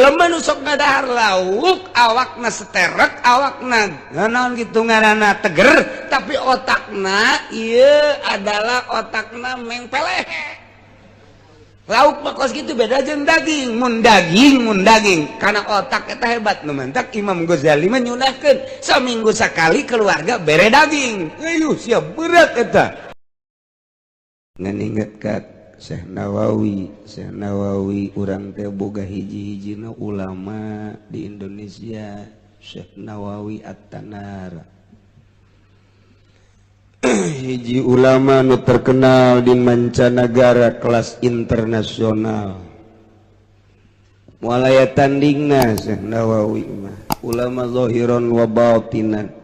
Jelema nu sok ngadahar lauk awakna seterek, awakna naon gitu ngaranna teger, tapi otakna ieu adalah otakna mengpeleh. Lauk mah kos gitu beda jeung daging. Mun daging karena otak eta hebat, nu mantak Imam Ghazali mah nyunahkeun saminggu sakali keluarga bere daging. Ayo siap berat eta. Ngan inget ka Syekh Nawawi. Syekh Nawawi urang teh boga hiji-hijina ulama di Indonesia, Syekh Nawawi At-Tanara, hiji ulama nu terkenal di mancanagara kelas internasional. Moal aya tandingna Syekh Nawawi mah, ulama zahiran wa batinan.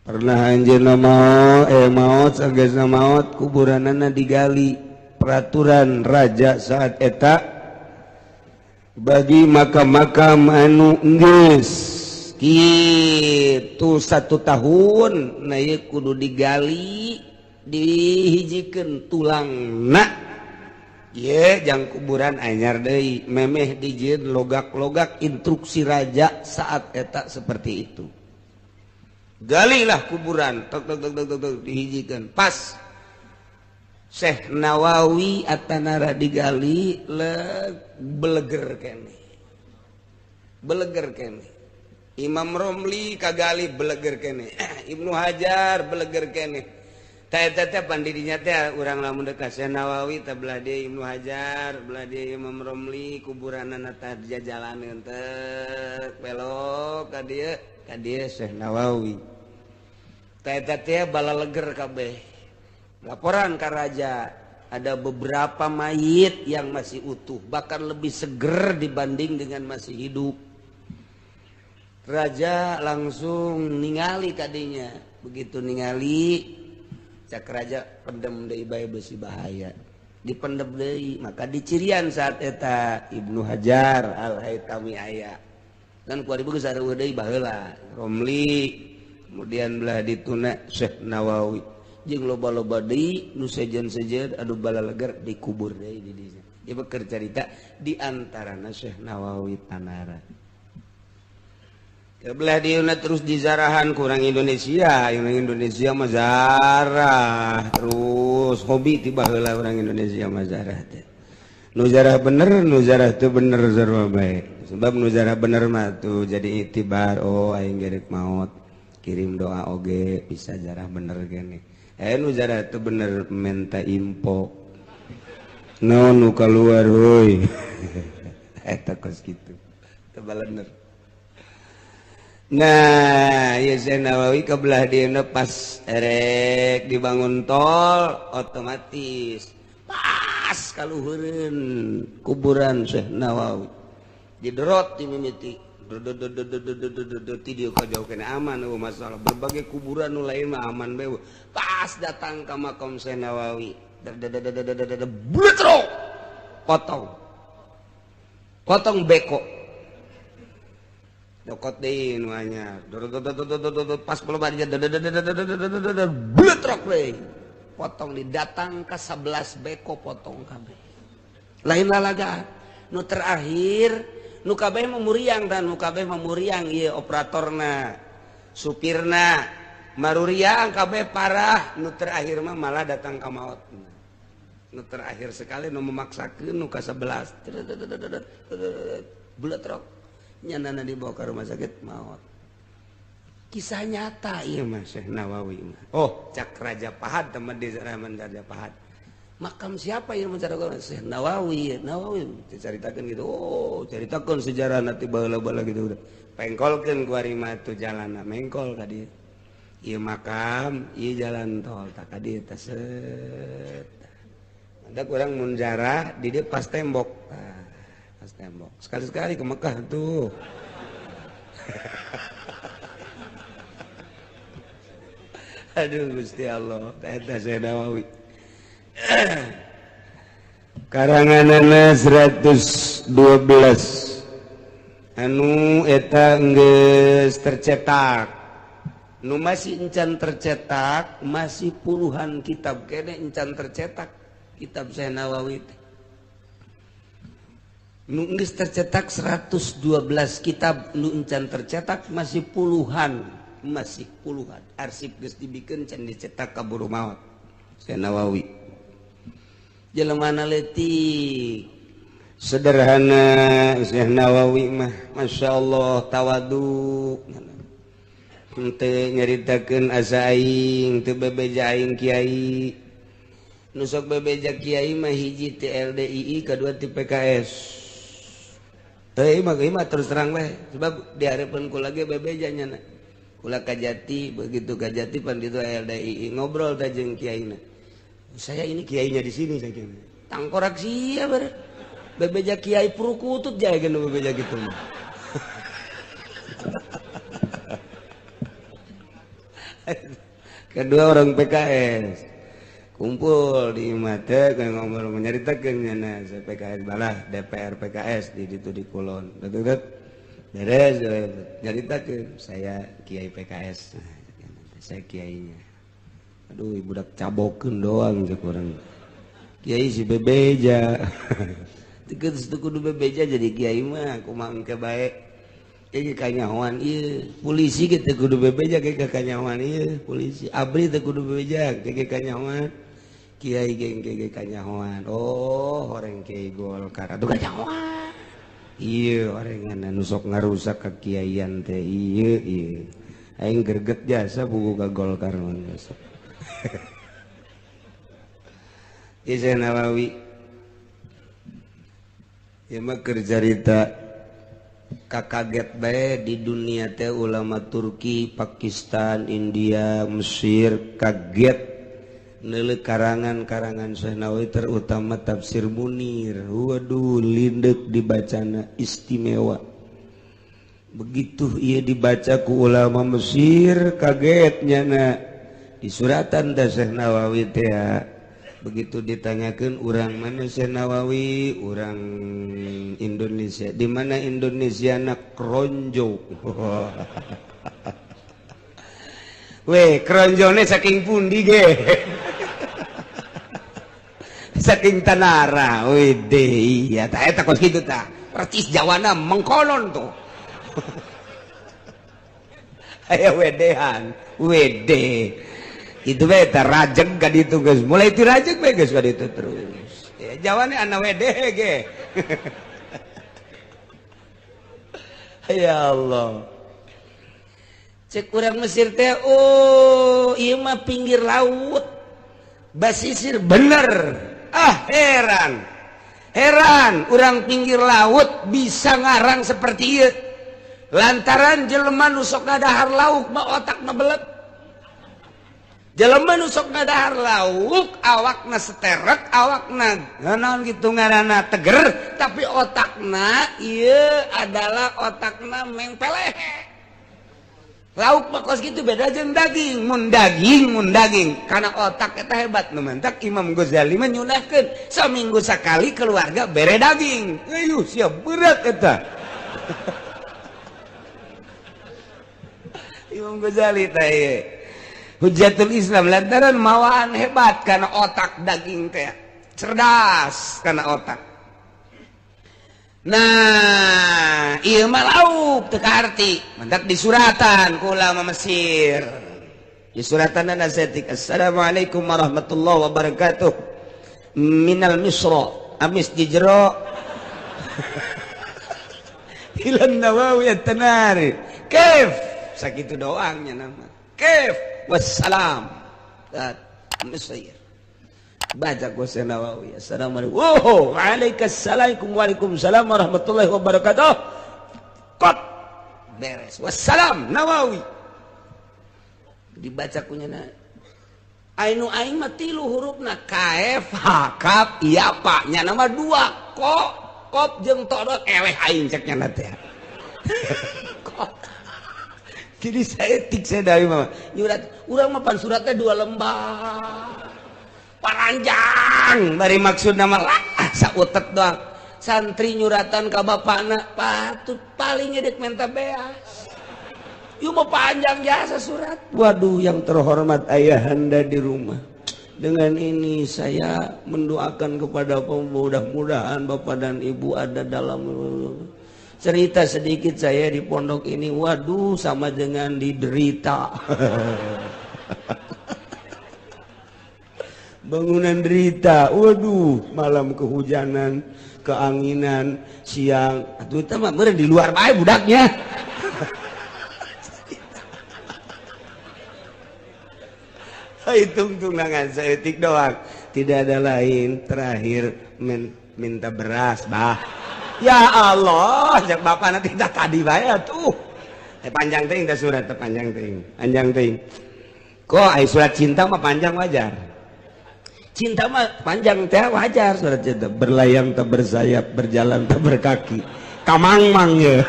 Pernah anjeunna maot, sageusna maot kuburanana digali. Peraturan raja saat eta bagi makam-makam anu geus gitu satu tahun, nah ieu kudu digali, dihijikeun tulangna. Ye jang kuburan anyar deui, memeh dijieun logak-logak. Instruksi raja saat eta seperti itu. Galilah kuburan tok tok tok tok tok, dihijikeun. Pas Syekh Nawawi At-Tanara digali, le beleger kene, beleger kene. Imam Romli kagali, beleger kene. Ibnu Hajar beleger kene. Teh teh pandidinya teh urang lamun dekat Syekh Nawawi teh belah dieu Ibnu Hajar, belah dieu Imam Romli, kuburanana teh jajalaneun teh belok ka dieu, ka dieu Syekh Nawawi. Teh teh balaleger kabeh. Laporan ke raja, ada beberapa mayit yang masih utuh, bahkan lebih seger dibanding dengan masih hidup. Raja langsung ningali kadinya. Begitu ningali, cak raja, "Pendem deui bae, besi bahaya." Dipendem deui, maka dicirian saat eta Ibnu Hajar Al Haitami aya dan ku geus sareueuh deui baheula Romli, kemudian belah dituna Syekh Nawawi jeung loba-loba deui nu sejen-sejen. Aduh, balaleger, dikubur deui di dinya. Ieu keur carita di antarana Syekh Nawawi Tanara. Belah dieuna terus dizarahan ku urang Indonesia. Orang Indonesia mah zarah terus, hobi ti baheula orang Indonesia mah zarah teh. Nu zarah bener, nu zarah teu bener, sarua bae. Sebab nu zarah bener mah tuh jadi itibar, oh aing gerek maot, kirim doa oge bisa zarah bener gini. Eh, nu zarah teu bener minta info naon nu keluar euy, eta kos kitu teu balener. Nah, ya Syekh Nawawi ke belah dieuna pas erek dibangun tol, otomatis pas kaluhureun kuburan Syekh Nawawi. Diderot di mimiti. Ti dieu ka jauh kene aman, eueuh masalah. Berbagai kuburan nu lain mah aman bae. Pas datang ka makam Syekh Nawawi, bletrok, potong. Potong beko. Nyokot deui nu anyar, pas aja bletrok deui, potong. Didatang ke 11 beko, potong kabeh, lain lalaga. Nu terakhir nu kabeh memuriang dan nu kabeh memuriang ieu operatorna, supirna maruriang kabeh parah. Nu terakhir mah malah datang ka maot. Nu terakhir sekali nu memaksakeun nu ka 11, bletrok, nyanana dibawa ke rumah sakit, maut. Kisah nyata iya mah Syekh Nawawi mah. Oh, cak Raja Pahad, teman di zaman Raja Pahad, makam siapa yang mencari Syekh Nawawi? Nawawi diceritakan gitu. Oh, ceritakan sejarah nanti bala-bala gitu, udah pengkolkeun ku ari mah tuh jalan mengkol tadi. Ieu makam, ieu jalan tol, tak tadi teh set ada kurang munjarah di dia pas tembok. Nah, pas tembok. Sekali-sekali ke Mekah tuh. Aduh Gusti Allah, eta Syekh Nawawi. Karanganana 112 anu eta geus tercetak. Nu masih encan tercetak masih puluhan kitab kene encan tercetak kitab Syekh Nawawi teh. Nu geus tercetak 112 kitab, nu encan tercetak masih puluhan, masih puluhan. Arsip geus dibikeun can dicetak kaburu maot. Syekh Nawawi. Jelema leutik sederhana Syekh Nawawi mah, Masya Allah tawadu. Henteu nyaritakeun asa aing, teu bebeja aing kiai. Nu sok bebeja kiai mah hiji ti LDII, kadua ti PKS. Mah terus terang bae sebab di hareupeun kula ge bebeja nya kula Kajati, begitu Kajati pan ditu LDII ngobrol teh jeung kiaina. Saya ini kiainya di sini saya kira. Tangkorak sia ber. Bebeja kiai purukutut jae geus bebeja kitu mah. Kedua orang PKS kumpul di mate ngobrol menyaritakeun nya PKS balah DPR PKS di ditu di Kulon. Betul beres nyaritakeun saya kiai PKS. Saya kiainya. Aduh budak cabokeun doang cek urang. Kiai si bebeja. Teu kudu bebeja jadi kiai mah kumaha engke bae. Ge kanyahoan ieu polisi ge teu kudu bebeja ge kanyahoan ieu polisi abri teu kudu bebeja ge kanyahoan kiai geng ge kanyahoan. Oh horeng kiai Golkar atuh kanyahoan ieu orengan anu sok ngarusak kakiaian teh ieu ieu aing greget jasa buku ka Golkar mah sok. Syekh Nawawi ieu mah keur carita kakaget bae di dunia teh ulama Turki, Pakistan, India, Mesir kaget neuleuh karangan-karangan Syekh Nawawi terutama tafsir Munir. Waduh lindek dibacana istimewa. Begitu ia dibaca ku ulama Mesir kaget nyana di suratan teh Syekh Nawawi teh. Begitu ditanyakan orang mana Syekh Nawawi, orang Indonesia. Di mana Indonesia nak kronjo. Weh, kronjone saking pundi ge. Saking Tanara, wede iya ta eta kos kitu ta. Percis Jawana mengkonon tuh. Aya wedehan, wede. Itu bae teh rajeg ka ditu geus. Mulai ti rajeg bae geus ka ditu terus. Ya Jawane ana wede ge. Ya Allah. Cek urang Mesir teh oh ieu mah pinggir laut. Basisir bener. Ah heran. Heran urang pinggir laut bisa ngarang seperti ieu. Lantaran jelema nu sok ngadahar lauk mah otakna belet. Jelema nu sok ngadahar lauk awakna seterek, awakna naon kitu ngaranna teger, tapi otakna ieu adalah otakna mengpeleh. Lauk mah kos kitu beda jeung daging, mun daging karena otak eta hebat nu mantak Imam Ghazali mah nyunahkeun saminggu sakali keluarga bere daging. Ayuh siap berat eta. Imam Ghazali teh ieu Hujjatul Islam lantaran mawaan hebat karena otak daging teh cerdas karena otak. Nah ieu mah lauk teu kaarti mantak disuratan ku ulama Mesir. Disuratan nasetik assalamualaikum warahmatullahi wabarakatuh minal misra amis di jero ilan Nawawi at-Tanari kaif sakitu doangnya nama kaif wassalam Mesir. Baca ku Syekh Nawawi assalamualaikum. Oh, waalaikumsalam waalaikumsalam warahmatullahi wabarakatuh. Kot beres. Wassalam Nawawi. Dibaca kunya na. Ainu aing mah tilu hurufna K F H K iya pak nya nama dua ko kop jeung to eleh aing cek nya teh. Kok. Jadi saya tik saya dari mama nyurat urang mah pan suratnya 2 lembar. Paranjang bari maksud nama lah sautet doang. Santri nyuratan ka bapana patut paling edek menta beas. Yuk mau panjang jasa surat. Waduh yang terhormat ayahanda di rumah. Dengan ini saya mendoakan kepada mudah-mudahan Bapak dan Ibu ada dalam cerita sedikit saya di pondok ini, waduh sama dengan diderita. Bangunan derita, waduh malam kehujanan, keanginan, siang, atuh teh mah meureun di luar bae budaknya. Hitung tunangan seetik doang, tidak ada lain. Terakhir minta beras, bah. Ya Allah, jak bapak nanti tak tadi bae tuh. Panjang teuing teh surat teh panjang teuing, panjang teuing. Kok ai surat cinta mah panjang wajar. Cinta mah panjang teh wajar surat cinta. Berlayang tak bersayap, berjalan tak berkaki. Kamangmang ya.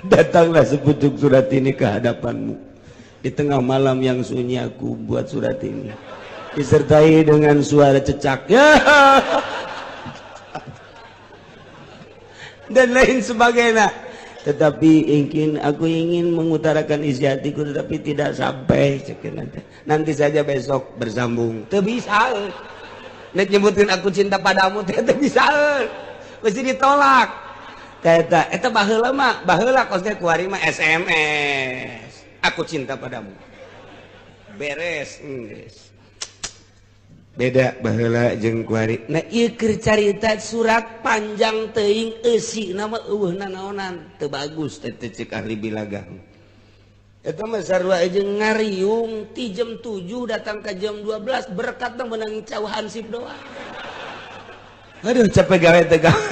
Datanglah sepucuk surat ini ke hadapanmu. Di tengah malam yang sunyi aku buat surat ini. Disertai dengan suara cecak. Ya. Dan lain sebagainya. Tetapi ingin aku ingin mengutarakan isi hatiku tetapi tidak sampai. Nanti saja besok bersambung. Teu bisa. Nek nyebutin aku cinta padamu teh teu bisa. Mesti ditolak. Eta eta baheula mah, baheula kos teh kuari mah SMS. Aku cinta padamu. Beres geus. Beda baheula jeung kuari. Nah ieu keur carita surat panjang teuing eusina mah eueuh nanaonan teu bagus teh ceuk ahli bilaga. Eta mah sarua jeung ngariung ti jam 7 datang ka jam 12 berkat teh meunang cau hansip doang. Aduh capek gawe teh gawe.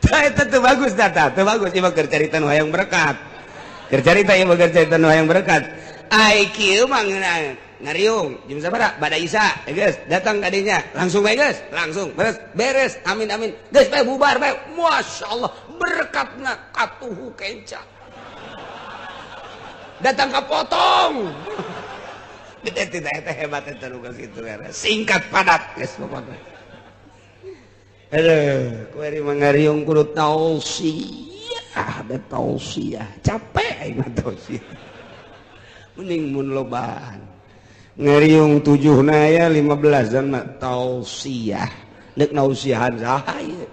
Tah eta teu bagus data, teu bagus ieu mah keur carita nu hayang berkat. Keur carita ieu mah keur carita nu hayang berkat. Ai kieu mah ngariung jam sabaraha bada isya geus datang ka dinya langsung bae geus langsung beres beres amin amin geus bae bubar bae masyaallah berkatna katuhu kenca datang ka potong tidak eta hebat eta nu kitu singkat padat geus pokokna. Aduh kuari mah ngariung kudu tausiah da tausiah capek aing mah tausiah mending mun lobaan ngeriung 7 naya 15 dan mah tausiah nek nausiahan saha ieu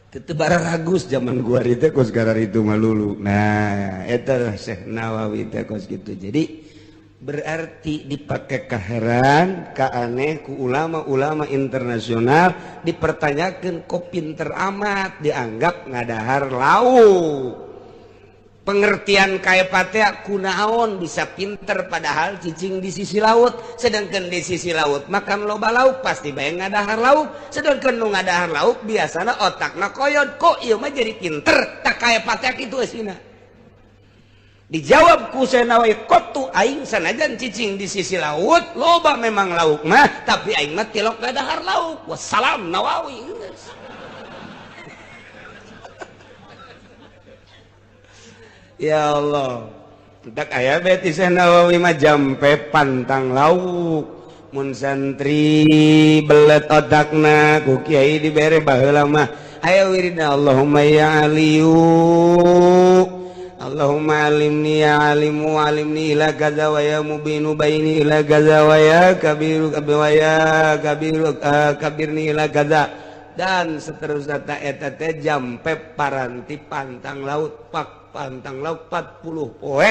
teu bararagus zaman gua teh kos gararitu mah lulu. Nah eta Syekh Nawawi teh kos kitu. Jadi berarti dipakai kaheran kaaneh ku ulama-ulama internasional dipertanyakan kok pinter amat dianggap ngadahar lauk. Pengertian kaepatea kunaon bisa pinter padahal cicing di sisi laut, sedangkan di sisi laut makan loba lauk pasti bae ngadahar lauk, sedangkan nu ngadahar lauk biasana otakna koyot kok ieu mah jadi pinter tak kaepatea kitu eusina. Dijawab ku Syekh Nawawi kotu aing sanajan cicing di sisi laut loba memang lauk mah tapi aing mah tilok ngadahar lauk. Wassalam Nawawi. Ya Allah, tak aya beti Syekh Nawawi mah jampe pantang lauk. Mun santri belet otakna ku kiai dibere baheula mah aya wiridna Allahumma ya aliyu Allahumma alimni ya alimu alimni ila kaza wa ya mubinu baini ila kaza wa ya kabiru wa ya kabiru kabirni ila kaza dan seterusnya ta eta teh jampe paranti pantang laut pak pantang laut 40 poe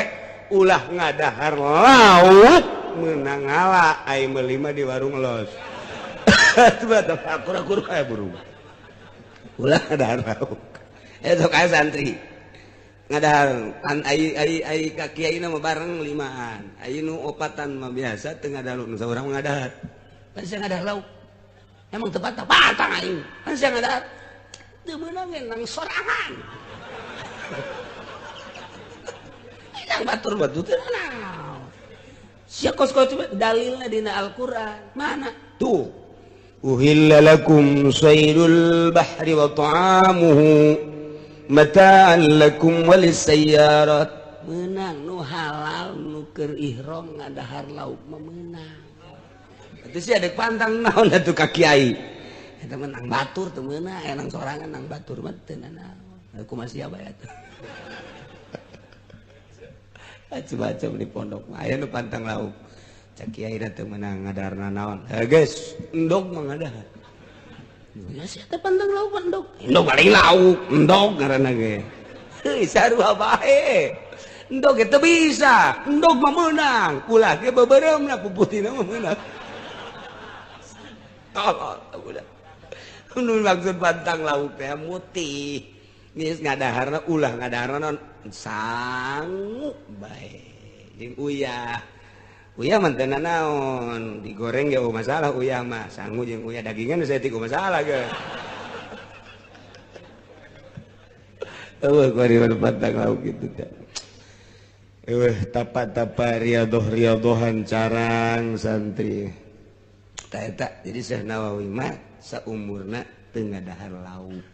ulah ngadahar laut menang ngala ai meuli mah di warung los. Akur-akur kayak burung ulah ngadahar laut eta kayak santri ngadahar an ai ai ai ka kiai mah bareng limaan ai nu opatan mah biasa teu ngadahar nu saurang ngadahar pan sia ngadahar laut emang teu pantang aing pan sia ngadahar teu meunang nang sorangan. Yang batur batu teh naon sia kos kos dalilna dina Al-Qur'an mana tuh uhilla lakum saydul bahri wa ta'amuhu mata'an lakum walisayyarat meunang nu halal nu keur ihram ngadahar lauk mah meunang atuh sia deuk pantang naon atuh ka kiai eta menang batur teu meunang aya nang sorangan nang batur mah teu nanaon kumaha sia bae atuh. Macam-macam di pondok mah aya nu pantang lauk. Cak kiai teh meunang ngadarna naon? Heh geus, endog mah ngadahar. Ya sia teh pantang lauk endog. Endog paling lauk, endog ngaranna ge. Heuh sarua bae. Endog ge teu bisa, endog mah meunang. Ulah ge beubeuremna puputina mah meunang. Tolol budak. Nu maksud pantang lauk teh mutih. Geus ngadaharna ulah ngadaharna naon? Sangu bae. Jeung uyah. Uyah mah teu nanaon, digoreng ge eueuh masalah uyah mah, sangu jeung uyah dagingan saya tiku masalah ge. Eueuh kuari mah pantang lauk kitu teh. Eueuh tapa-tapa riadoh-riadohan carang santri. Tah eta jadi Syekh Nawawi mah saumurna teu ngadahar lauk.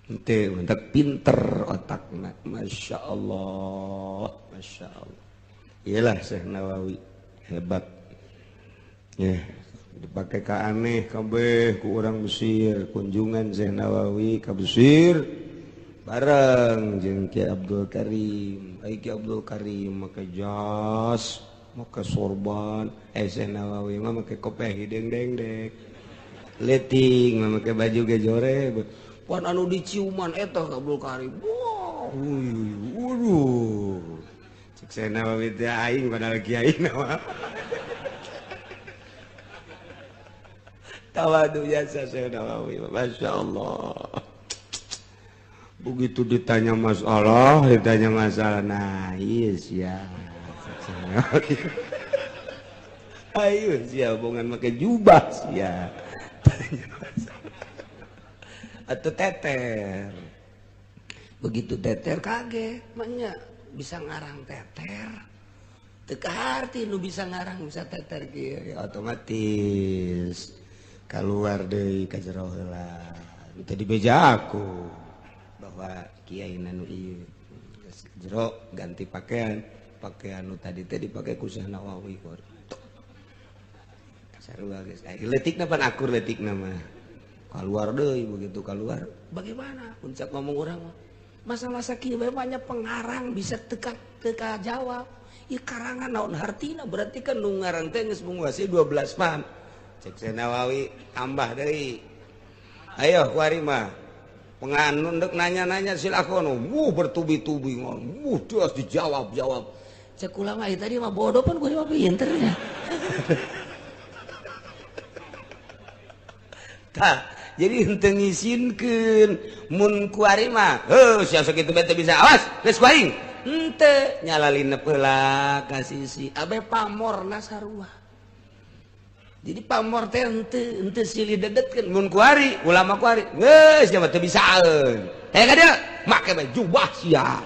Henteu mentak pinter otakna, Masya Allah, Masya Allah. Iyalah Syekh Nawawi hebat. Ya, dipakai ka aneh kabeh ku urang Mesir, kunjungan Syekh Nawawi ka Mesir bareng jeung Ki Abdul Karim. Ai Ki Abdul Karim make jas, make sorban, Syekh Nawawi mah make kopiah hideung dengdek. Leting mah make baju ge jore. Pan anu diciuman eta ka Abdul Karim. Wah, waduh. Cek Syekh Nawawi teh aing padahal kiai mah. Tawadu jasa Syekh Nawawi, Masya Allah. Begitu ditanya masalah, nah iya sia. Ayo sia, bongan make jubah sia. Tanya masalah. Atau teter. Begitu teter kaget, maknya bisa ngarang teter. Teu kaharti nu bisa ngarang bisa teter kieu ya otomatis keluar deui ka jero heula. Teu dibeja aku bahwa kiai nu ieu geus jero ganti pakaian, pakaian nu tadi teh dipake ku Syekh Nawawi. Sarua geus. Leutikna pan akur leutikna mah. Keluar deui begitu keluar bagaimana puncak ngomong orang mah masa-masa kieu bae banyak pengarang bisa teka teka jawab ieu karangan naon hartina berarti kan nu ngarang teh geus menguasai 12 paham. Cek Syekh Nawawi tambah deui ayo kuari mah penganun deuk nanya-nanya silakan wuh bertubi-tubi wuh terus dijawab-jawab. Cek ulama ieu tadi mah bodoh pan kuari mah pinternya. Tah jadi henteu ngisinkeun mun kuari mah heuh sia sakitu bae teu bisa awas geus ku aing henteu nyalalinep heula ka sisi abe pamorna sarua. Jadi pamor teh henteu silih dedetkeun mun kuari ulama kuari geus sia mah teu bisaeun heh ka dieu make bae jubah sia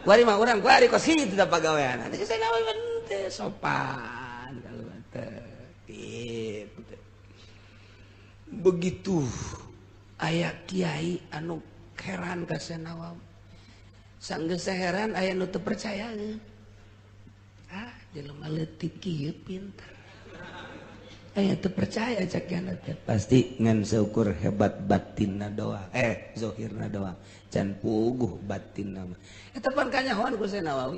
kuari mah urang kuari kos kitu da pagawean. Teh Syekh Nawawi mah henteu sopan kalau teh kitu. Begitu aya kiai anu heran ka Syekh Nawawi sanggeus heran aya nu teu percaya. Ah jelema leutik kieu pinter aya teu percaya cak kiana teh pasti ngan seukur hebat batinna doang zahirna doang can puguh batinna mah. Eta pan kanyahoan ku Syekh Nawawi.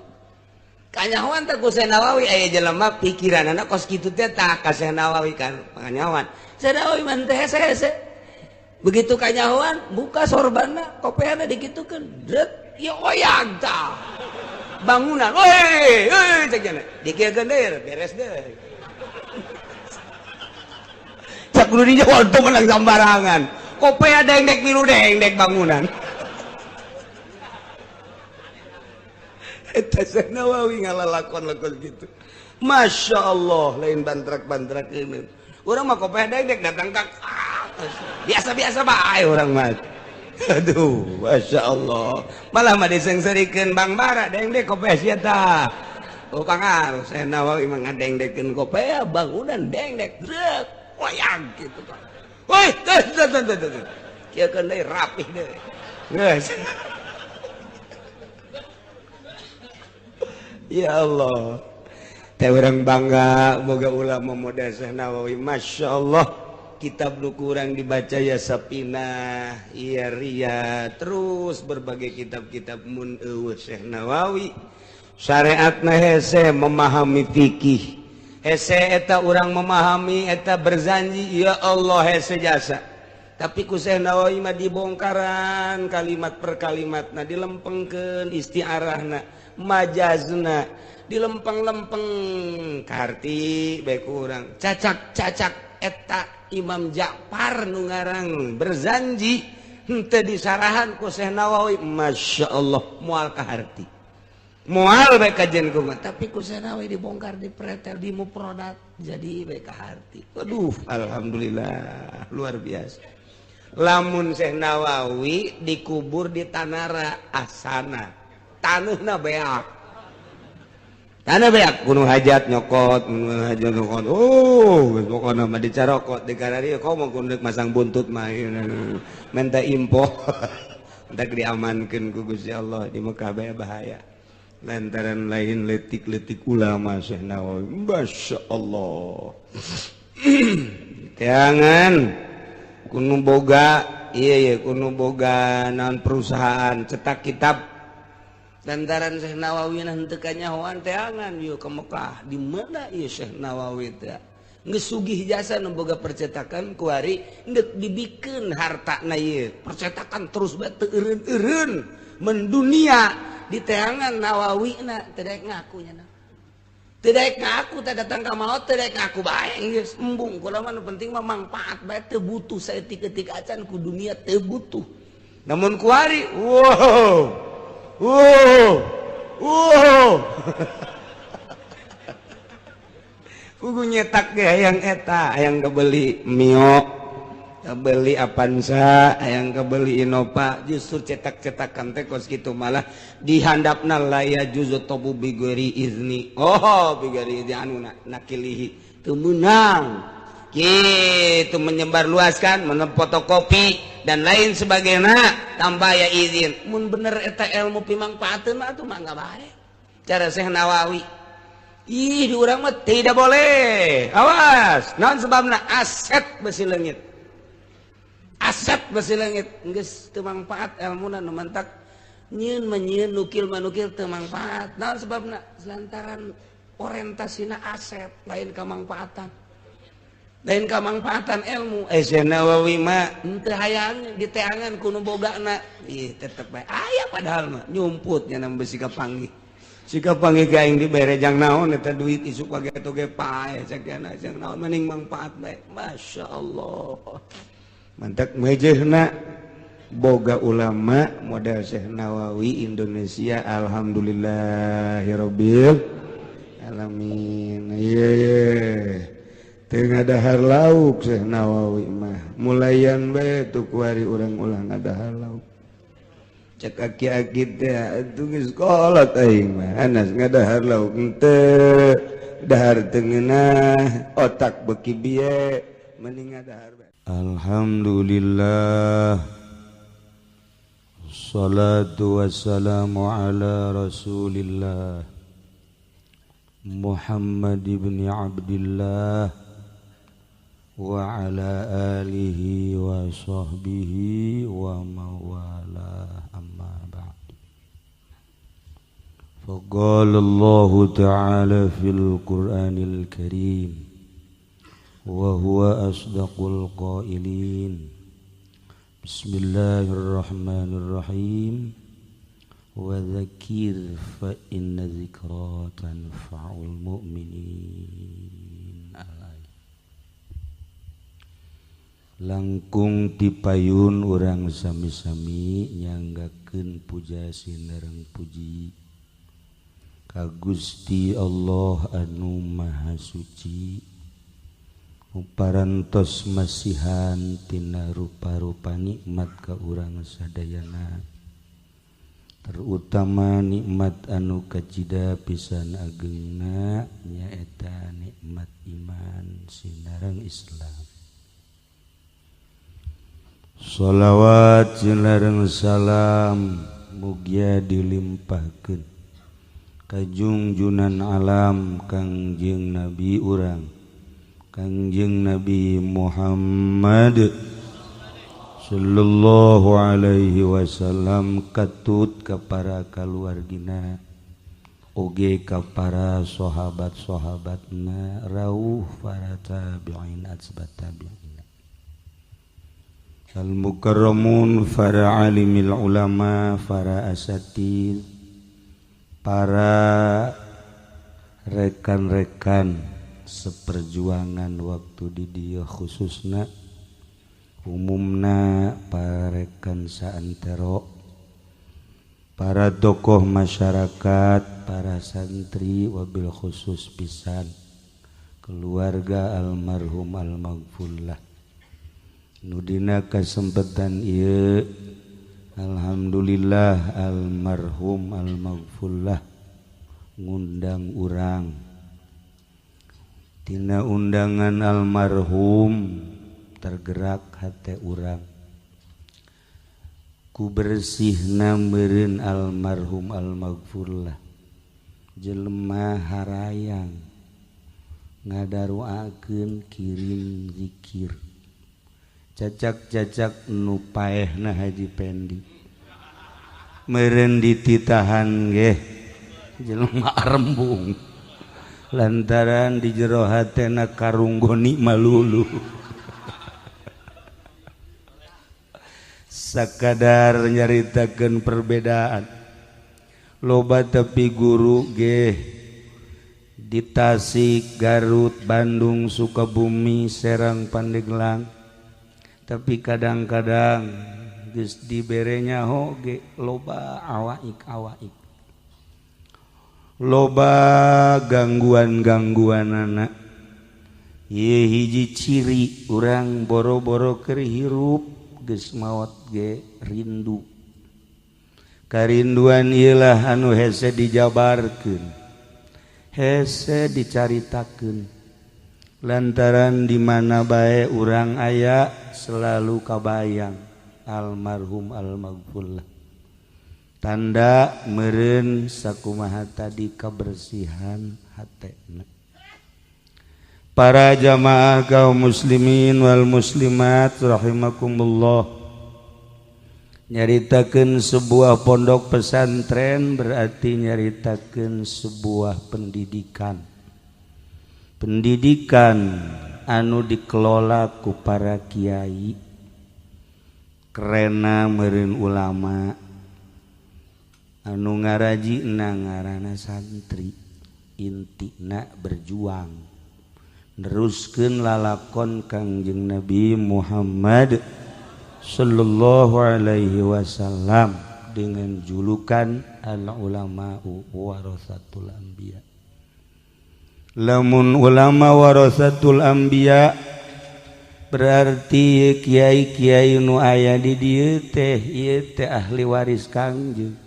Kanyahoan teh ku Syekh Nawawi aya jelema pikiranana kos kitu teh tah ka Syekh Nawawi kan kanyahoan. Syekh Nawawi mah teh hese-hese. Begitu kanyahoan buka sorbanna kopeana dikitukeun dret ya oyag tah. Bangunan woi euy cek cenah dikieukeun deui beres deui. Cak kudu dijawab teu menang sambarangan. Kopea dengdek milu dengdek bangunan. Eta Syekh Nawawi ngalalakon-lakon gitu. Masya Allah lain bantrak-bantrak ini. Urang mah kopea dengdek datang ka biasa-biasa bae urang mah. Aduh, Masya Allah. Malah mah disengserikeun Bang Bara dengdek kopea sia tah. Oh pangaruh Syekh Nawawi mah ngadengdekeun kopea bangunan dengdek drek wayang gitu kan. Woi, teh teh teh teh. Kieu keun deui rapih deui. Geus. Ya Allah. Teh urang bangga boga ulama model Syekh Nawawi. Masya Allah. Kitab nu kurang dibaca ya Sapinah, ya Ria, terus berbagai kitab-kitab mun eueuh Syekh Nawawi. Syariatna hese memahami fikih. Hese eta urang memahami eta berzanji ya Allah hese jasa. Tapi ku Syekh Nawawi mah dibongkaran kalimat per kalimatna, dilempengkeun istiarahna, majazna, dilempeng-lempeng karti bae ku urang. Cacak-cacak eta Imam Ja'far nu ngarang berzanji henteu disarahan ku Syekh Nawawi, Masya Allah moal kaharti. Moal bae kajen kumaha, tapi ku Syekh Nawawi dibongkar, dipretel, dimuprodat jadi bae kaharti. Aduh, alhamdulillah luar biasa. Lamun Syekh Nawawi dikubur di Tanara Asana, taneuhna beak. Tanah beak kuno hajat nyokot, kuno hajat nyokot. Oh, pokona mah dicarokot di kararieu komo kudu masang buntut mah minta info. Entak diamankeun ku Gusti Allah di Mekah bae bahaya. Lantaran lain letik-letik ulama Syekh Nawawi, Masya Allah. Jangan kuno boga, iya iya kuno boga non perusahaan cetak kitab. Lantaran Syekh Nawawi henteu kanyahoan teangan yuk ke Mekah. Di mana ieu Syekh Nawawi teh? Geus sugih jasa nu boga percetakan kuari geus dibikeun hartana ieu. Percetakan terus bae teu eureun-eureun mendunia. Di teangan Nawawi na teu daek ngaku nya na. Teu daek ngaku teh datang ka maot teu daek ngaku bae geus embung kula mah nu penting mah mangpaat bae teu butuh saeutik-eutik acan ku dunia teu butuh. Namun kuari wow wow wow kudu nyetak ge hayang eta hayang kebeli Mio beli Avanza yang kebeli Innova justru cetak-cetakan teh kos kitu malah dihandapna la ya juzu tobu bigori izni oh bigori izni anu nakilihi teu meunang kitu menyebar luaskan fotokopi dan lain sebagainya tanpa ya izin mun bener eta ilmu pimangpaateun mah atuh mangga bae cara Syekh Nawawi. Ih di urang mah tidak boleh awas naon sebabna aset besi leungit aset besi leungit geus teu mangpaat elmuna nu mantak nyieun mah nyieun nukil mah nukil teu mangpaat naon sebabna lantaran orientasina aset lain kamangpaatan lain kamangpaatan ilmu. Syekh Nawawi mah henteu hayang diteangan ku nu bogana ih tetep bae aya padahal mah nyumput nya nang besi kapanggih si kapanggih ka aing dibere jang naon eta duit isuk page toge pae sakiana jang naon mending mangpaat bae Masya Allah. Mantak mejehna boga ulama model Syekh Nawawi Indonesia alhamdulillahirabbil alamin. Ieu ye teu ngadahar lauk Syekh Nawawi mah mulayan bae tu kuari urang ulah ngadahar lauk cek aki-aki teh atuh geus kolot aing mah anas ngadahar lauk henteu dahar teu ngeunah otak beuki bieu mending ngadahar bae. Alhamdulillah Salatu wassalamu ala Rasulillah Muhammad ibn Abdillah wa ala alihi wa sahbihi wa mawala amma ba'd. Faqala Allah ta'ala fil Qur'anil Karim wa huwa asdaqul qailin. Bismillahirrahmanirrahim. Wa dzakir fa inna dzikra tanfa'ul mu'minin. Langkung tipayun urang sami-sami nyanggakeun puja sinareng puji ka Gusti Allah anu Maha Suci parantos masihan tina rupa-rupa nikmat ka urang sadayana terutama nikmat anu kacida pisan agengna nyaeta nikmat iman sinareng Islam. Shalawat sinareng salam mugia dilimpahkeun ka junjunan alam Kangjeng Nabi urang Kangjeng Nabi Muhammad sallallahu alaihi wasallam katut ka para kaluargina Oge ka para sahabat-sahabatna rauh para tabi'in atsbat tabi'in al mukarramun para alimil ulama para asatid para rekan-rekan seperjuangan waktu di dieu khususna umumna para rekan saantero para tokoh masyarakat, para santri, wabil khusus pisan keluarga almarhum almaghfurlah. Nudina kesempatan ieu alhamdulillah almarhum almaghfurlah ngundang urang. Tina undangan almarhum tergerak hate urang. Ku bersihna meureun almarhum almaghfurlah jelema harayang ngadaruakeun kirim zikir cacak-cacak nu paehna Haji Pendi meureun dititahan geh jelema arembung lantaran di jero hatena karunggoni malulu sakadar nyaritakeun perbedaan loba tepi guru geh di Tasik, Garut, Bandung, Sukabumi, Serang, Pandeglang tapi kadang-kadang geus dibere nyaho ge loba awaik-awaik loba gangguan-gangguanana ieu hiji ciri urang boro-boro keur hirup geus maot ge rindu karinduan ieulah anu hese dijabarkeun hese dicaritakeun lantaran di mana bae urang aya selalu kabayang almarhum almaghfurlah tanda meureun sakumaha tadi kabersihan hatena. Para jamaah kaum muslimin wal muslimat rahimakumullah, nyaritakeun sebuah pondok pesantren berarti nyaritakeun sebuah pendidikan. Pendidikan anu dikelola ku para kiai, kerena meureun ulama, anu ngarajina ngaranna santri, intina berjuang neruskeun lalakon Kangjeng Nabi Muhammad sallallahu alaihi wasallam dengan julukan al ulama'u warasatul anbiya. Lamun ulama warasatul anbiya berarti kiai-kiai nu aya di dieu teh ieu teh ahli waris Kangjeng.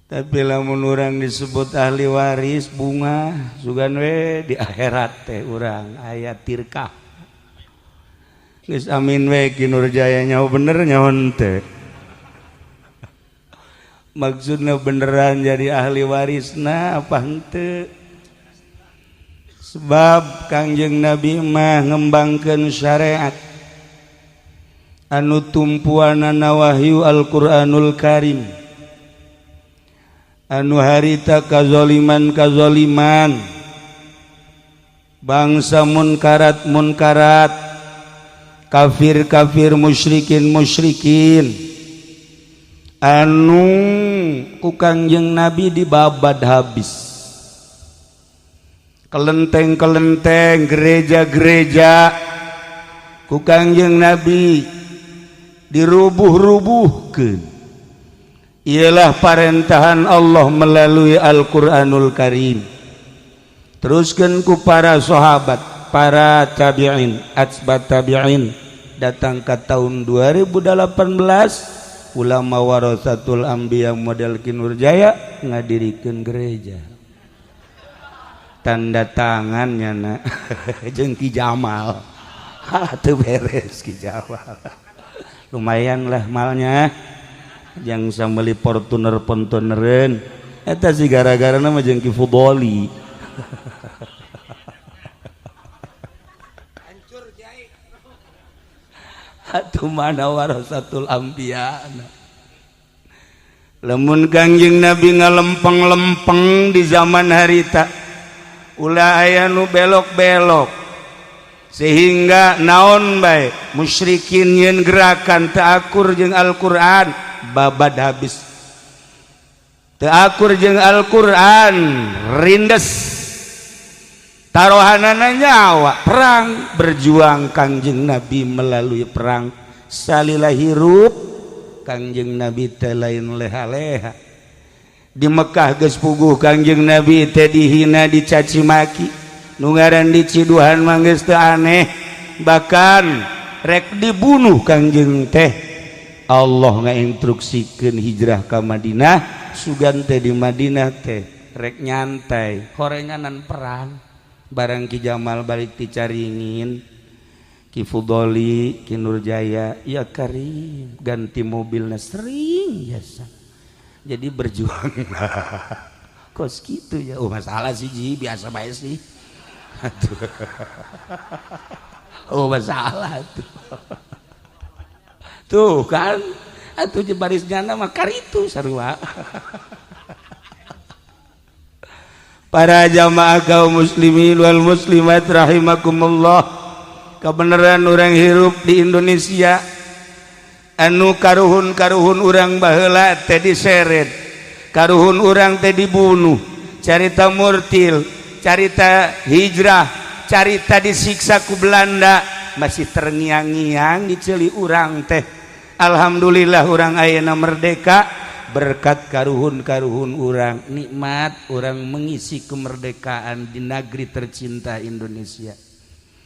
Tapi lamun urang disebut ahli waris bunga sugan we di akhirat teh urang aya tirkah. Geus amin we Ki Nurjaya nyaho bener nyaho henteu. Maksudna beneran jadi ahli warisna apa henteu? Sebab Kangjeng Nabi mah ngembangkeun syariat anu tumpuanana wahyu Al-Qur'anul Karim. Anu harita kazoliman-kazoliman, bangsa munkarat-munkarat, kafir-kafir, musyrikin-musyrikin, anu ku Kangjeng Nabi dibabad habis. Kelenteng-kelenteng, gereja-gereja ku Kangjeng Nabi dirubuh-rubuhkeun. Ialah parentahan Allah melalui Al-Qur'anul Karim. Teruskan ku para sahabat, para tabi'in, atsbat tabi'in, datang ke tahun 2018 ulama warasatul anbiya model Ki Nurjaya ngadirikeun gereja. Tanda tangannya na jeung Ki Jamal. Ha teu beres Ki Jamal. Lumayan lah malnya. Yang sameli Fortuner pontonereun eta si gara-gara nama jeung Ki Fudoli. Hancur kiai. Atuh mana warasatul anbiya. Lamun Kangjeng Nabi ngalempeng-lempeng di zaman harita, ulah aya nu belok-belok sehingga naon bae musyrikin yen gerakan teu akur jeung Al-Qur'an babad habis, teu akur jeung Al-Qur'an rindes, tarohanana nyawa. Perang, berjuang Kangjeng Nabi melalui perang. Salila hirup Kangjeng Nabi teh lain leha-leha. Di Mekah geus puguh Kangjeng Nabi teh dihina, dicaci maki. Nu ngaran diciduhan mah geus teu aneh, bahkan rek dibunuh Kangjeng teh. Allah ngainstruksikeun hijrah ka Madinah. Sugan teh di Madinah teh rek nyantai, horenganan perang. Barang Ki Jamal balik ti Caringin, Ki Fudoli, Ki Nurjaya, ya Karim, ganti mobilna sering biasa. Jadi berjuang kos gitu ya. Oh, masalah sih Ji, biasa bae sih. Aduh. Oh, masalah tuh. Tuh kan atuh baris nyana mah karitu sarua. Para jamaah kaum muslimin wal muslimat rahimakumullah, kebenaran orang hirup di Indonesia anu karuhun-karuhun urang baheula teh diseret, karuhun urang teh dibunuh, carita murtil, carita hijrah, carita disiksa ku Belanda masih terngiang-ngiang di ceuli urang teh. Alhamdulillah urang ayeuna merdeka berkat karuhun-karuhun urang. Nikmat urang mengisi kemerdekaan di negeri tercinta Indonesia.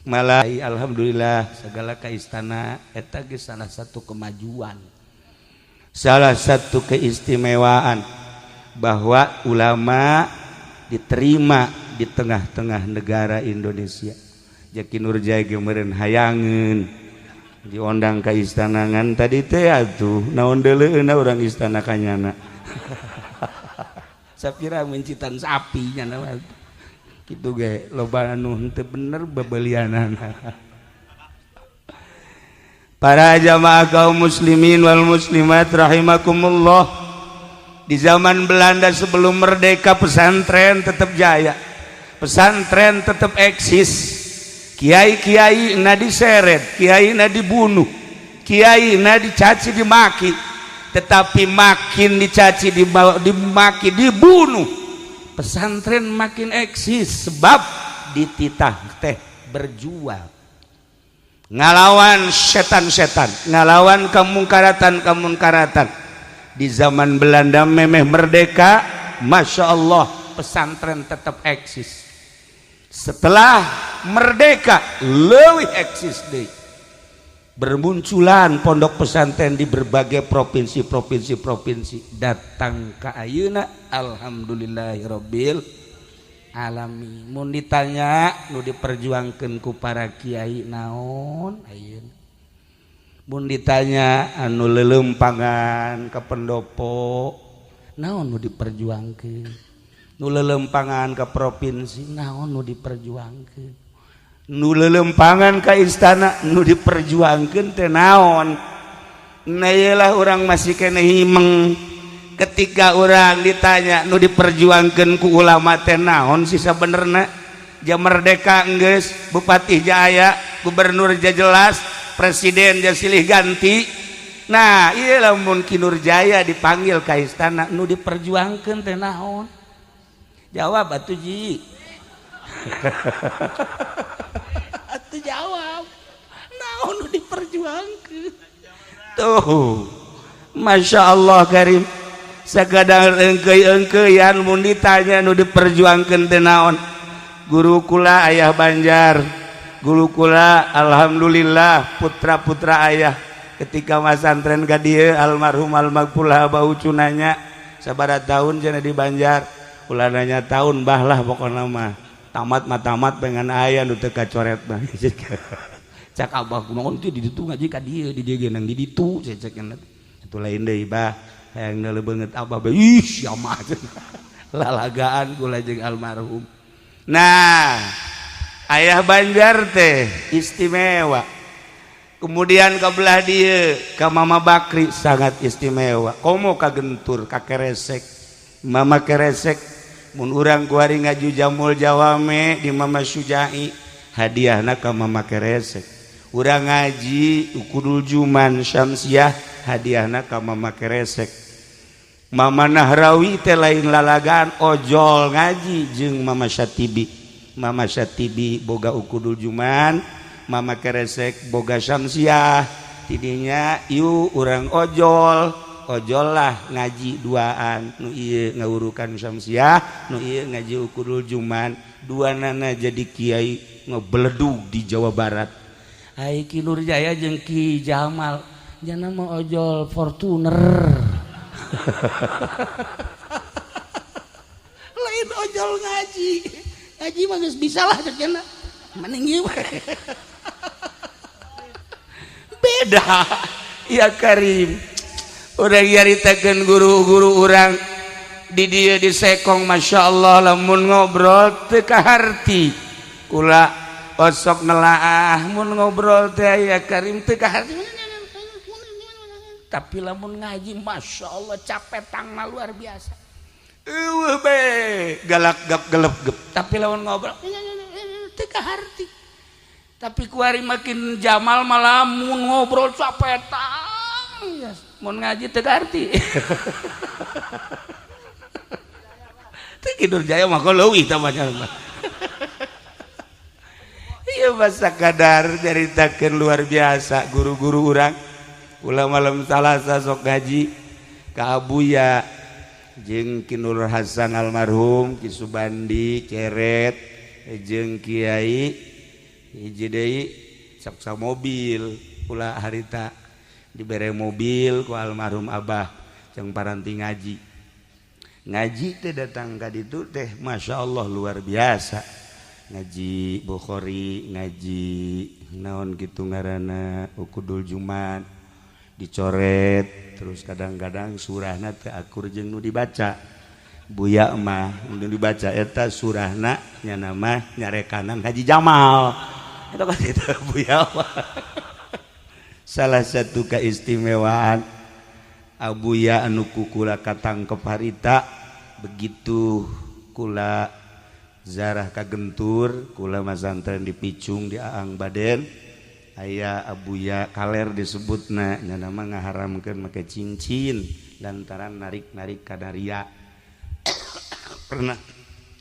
Malah alhamdulillah segala ka istana eta geus salah satu kemajuan, salah satu keistimewaan bahwa ulama diterima di tengah-tengah negara Indonesia. Jaki Nurjaya ge meureun hayangeun diondang ka istana, ngan tadi teh atuh naon deuleueuna urang istana kanyana. Sapira mencitan sapi nyana mah. Kitu ge loba anu henteu bener babelianana. Para jamaah kaum muslimin wal muslimat rahimakumullah, di zaman Belanda sebelum merdeka pesantren tetap jaya, pesantren tetap eksis. Kiai-kiai na diseret, kiai na dibunuh, kiai na dicaci dimaki. Tetapi makin dicaci, dimaki, dibunuh, pesantren makin eksis, sebab dititah teh berjuang ngalawan setan-setan, ngalawan kemungkaratan-kemungkaratan. Di zaman Belanda memeh merdeka, Masya Allah pesantren tetap eksis. Setelah merdeka leuwih eksis deui, bermunculan pondok pesantren di berbagai provinsi provinsi provinsi datang ke ayeuna. Alhamdulillahirabbil alamin. Mun ditanya nu diperjuangkeun ku para kiai naon ayeuna, mun ditanya anu lelempangan ke pendopo naon nu diperjuangkeun, nu lelempangan ke provinsi naon nu diperjuangkeun, nu lelempangan ke istana nu diperjuangkeun teh naon. Nah, iyalah orang masih kene himeng ketika orang ditanya nu diperjuangkeun ku ulama teh naon sih sabenerna. Jam merdeka enggeus, bupati jaya, gubernur ja jelas, presiden ja silih ganti. Nah, iyalah mun Ki Nurjaya dipanggil ka istana nu diperjuangkeun teh naon? Jawab atuh Ji. Atuh jawab. Naon nu diperjuangkeun? Tuh. Masya Allah Karim. Sakadang engkei-engkeian mun ditanya nu diperjuangkeun teh naon. Guru kula ayah Banjar, guru kula alhamdulillah putra-putra ayah ketika masantren ka dieu, almarhum almaghfurlah bau cunanya sabaraha tahun cenah di Banjar, ulah nanya tahun bah lah, pokokna mah tamat mah tamat, pengen aya nu teu kacoret mah. Cak abah, kumaha teh di ditu ngaji ka dieu, di dieu ge nang di ditu, cek itu lain deui bah, hayang deuleu beungeut abah bae. Ih sia mah lalagaan kula jeung almarhum. Nah, ayah Banjar teh istimewa. Kemudian ke belah dia ke Mama Bakri sangat istimewa. Komo ka Gentur ka Keresek. Mama Keresek mun urang kuari ngaju Jamul Jawame di Mama Sujai, hadiahna ka Mama Keresek. Urang ngaji Ukudul Juman Syamsiah, hadiahna ka Mama Keresek. Mama Nahrawi teh lain lalagaan ojol ngaji jeung Mama Syatibi. Mama Syatibi boga Ukudul Juman, Mama Keresek boga Syamsiah. Tidinya ieu urang ojol, ojol lah ngaji duaan, nu ieu ngawurukan Syamsiah, nu ieu ngaji Ukudul Juman, dua nana jadi kiai ngebeledug di Jawa Barat. Ai Ki Nurjaya jeung Ki Jamal jana mah ojol Fortuner. Lain ojol ngaji. Ngaji mah geus bisa lah cek jana. Mending ieu. Beda ya Karim. Urang nyaritakeun guru-guru urang di dieu di Sekong, Masya Allah lamun ngobrol teu kaharti. Kula osok nelaah mun ngobrol teh ya Karim teu kaharti. Tapi lamun ngaji Masya Allah capetangna luar biasa. Eueuh be galak gap gelep gep. Tapi lamun ngobrol teu kaharti. Tapi kuari makin Jamal malah mun ngobrol capetang, mun ngaji teu kaharti. Teu Ki Nurjaya mah leuwih tambahnya. Ieu masa kadar nyaritakeun luar biasa guru-guru urang. Ulah malam Salasa sok ngaji ka Abuya jeung Ki Nur Hasan almarhum, Ki Subandi Ceret jeung Kiai hiji deui sok sa mobil ulah harita dibere mobil ku almarhum abah jeung paranti ngaji. Ngaji teh datang ka ditu teh Masya Allah luar biasa. Ngaji Bukhari, ngaji naon kitu ngaranna Ukudul Jumat dicoret terus kadang-kadang surahna teu akur jeung nu dibaca. Buya mah nu dibaca eta surahna nya mah nyarekanan Haji Jamal. Eta kan itu Buya mah. Salah satu keistimewaan Abuya anu kukula katangkep harita begitu kula zarah kagentur kula masantren di Picung di Aang Baden aya Abuya kaler disebutna nya nama ngaharamkeun make cincin lantaran narik-narik kadaria. Pernah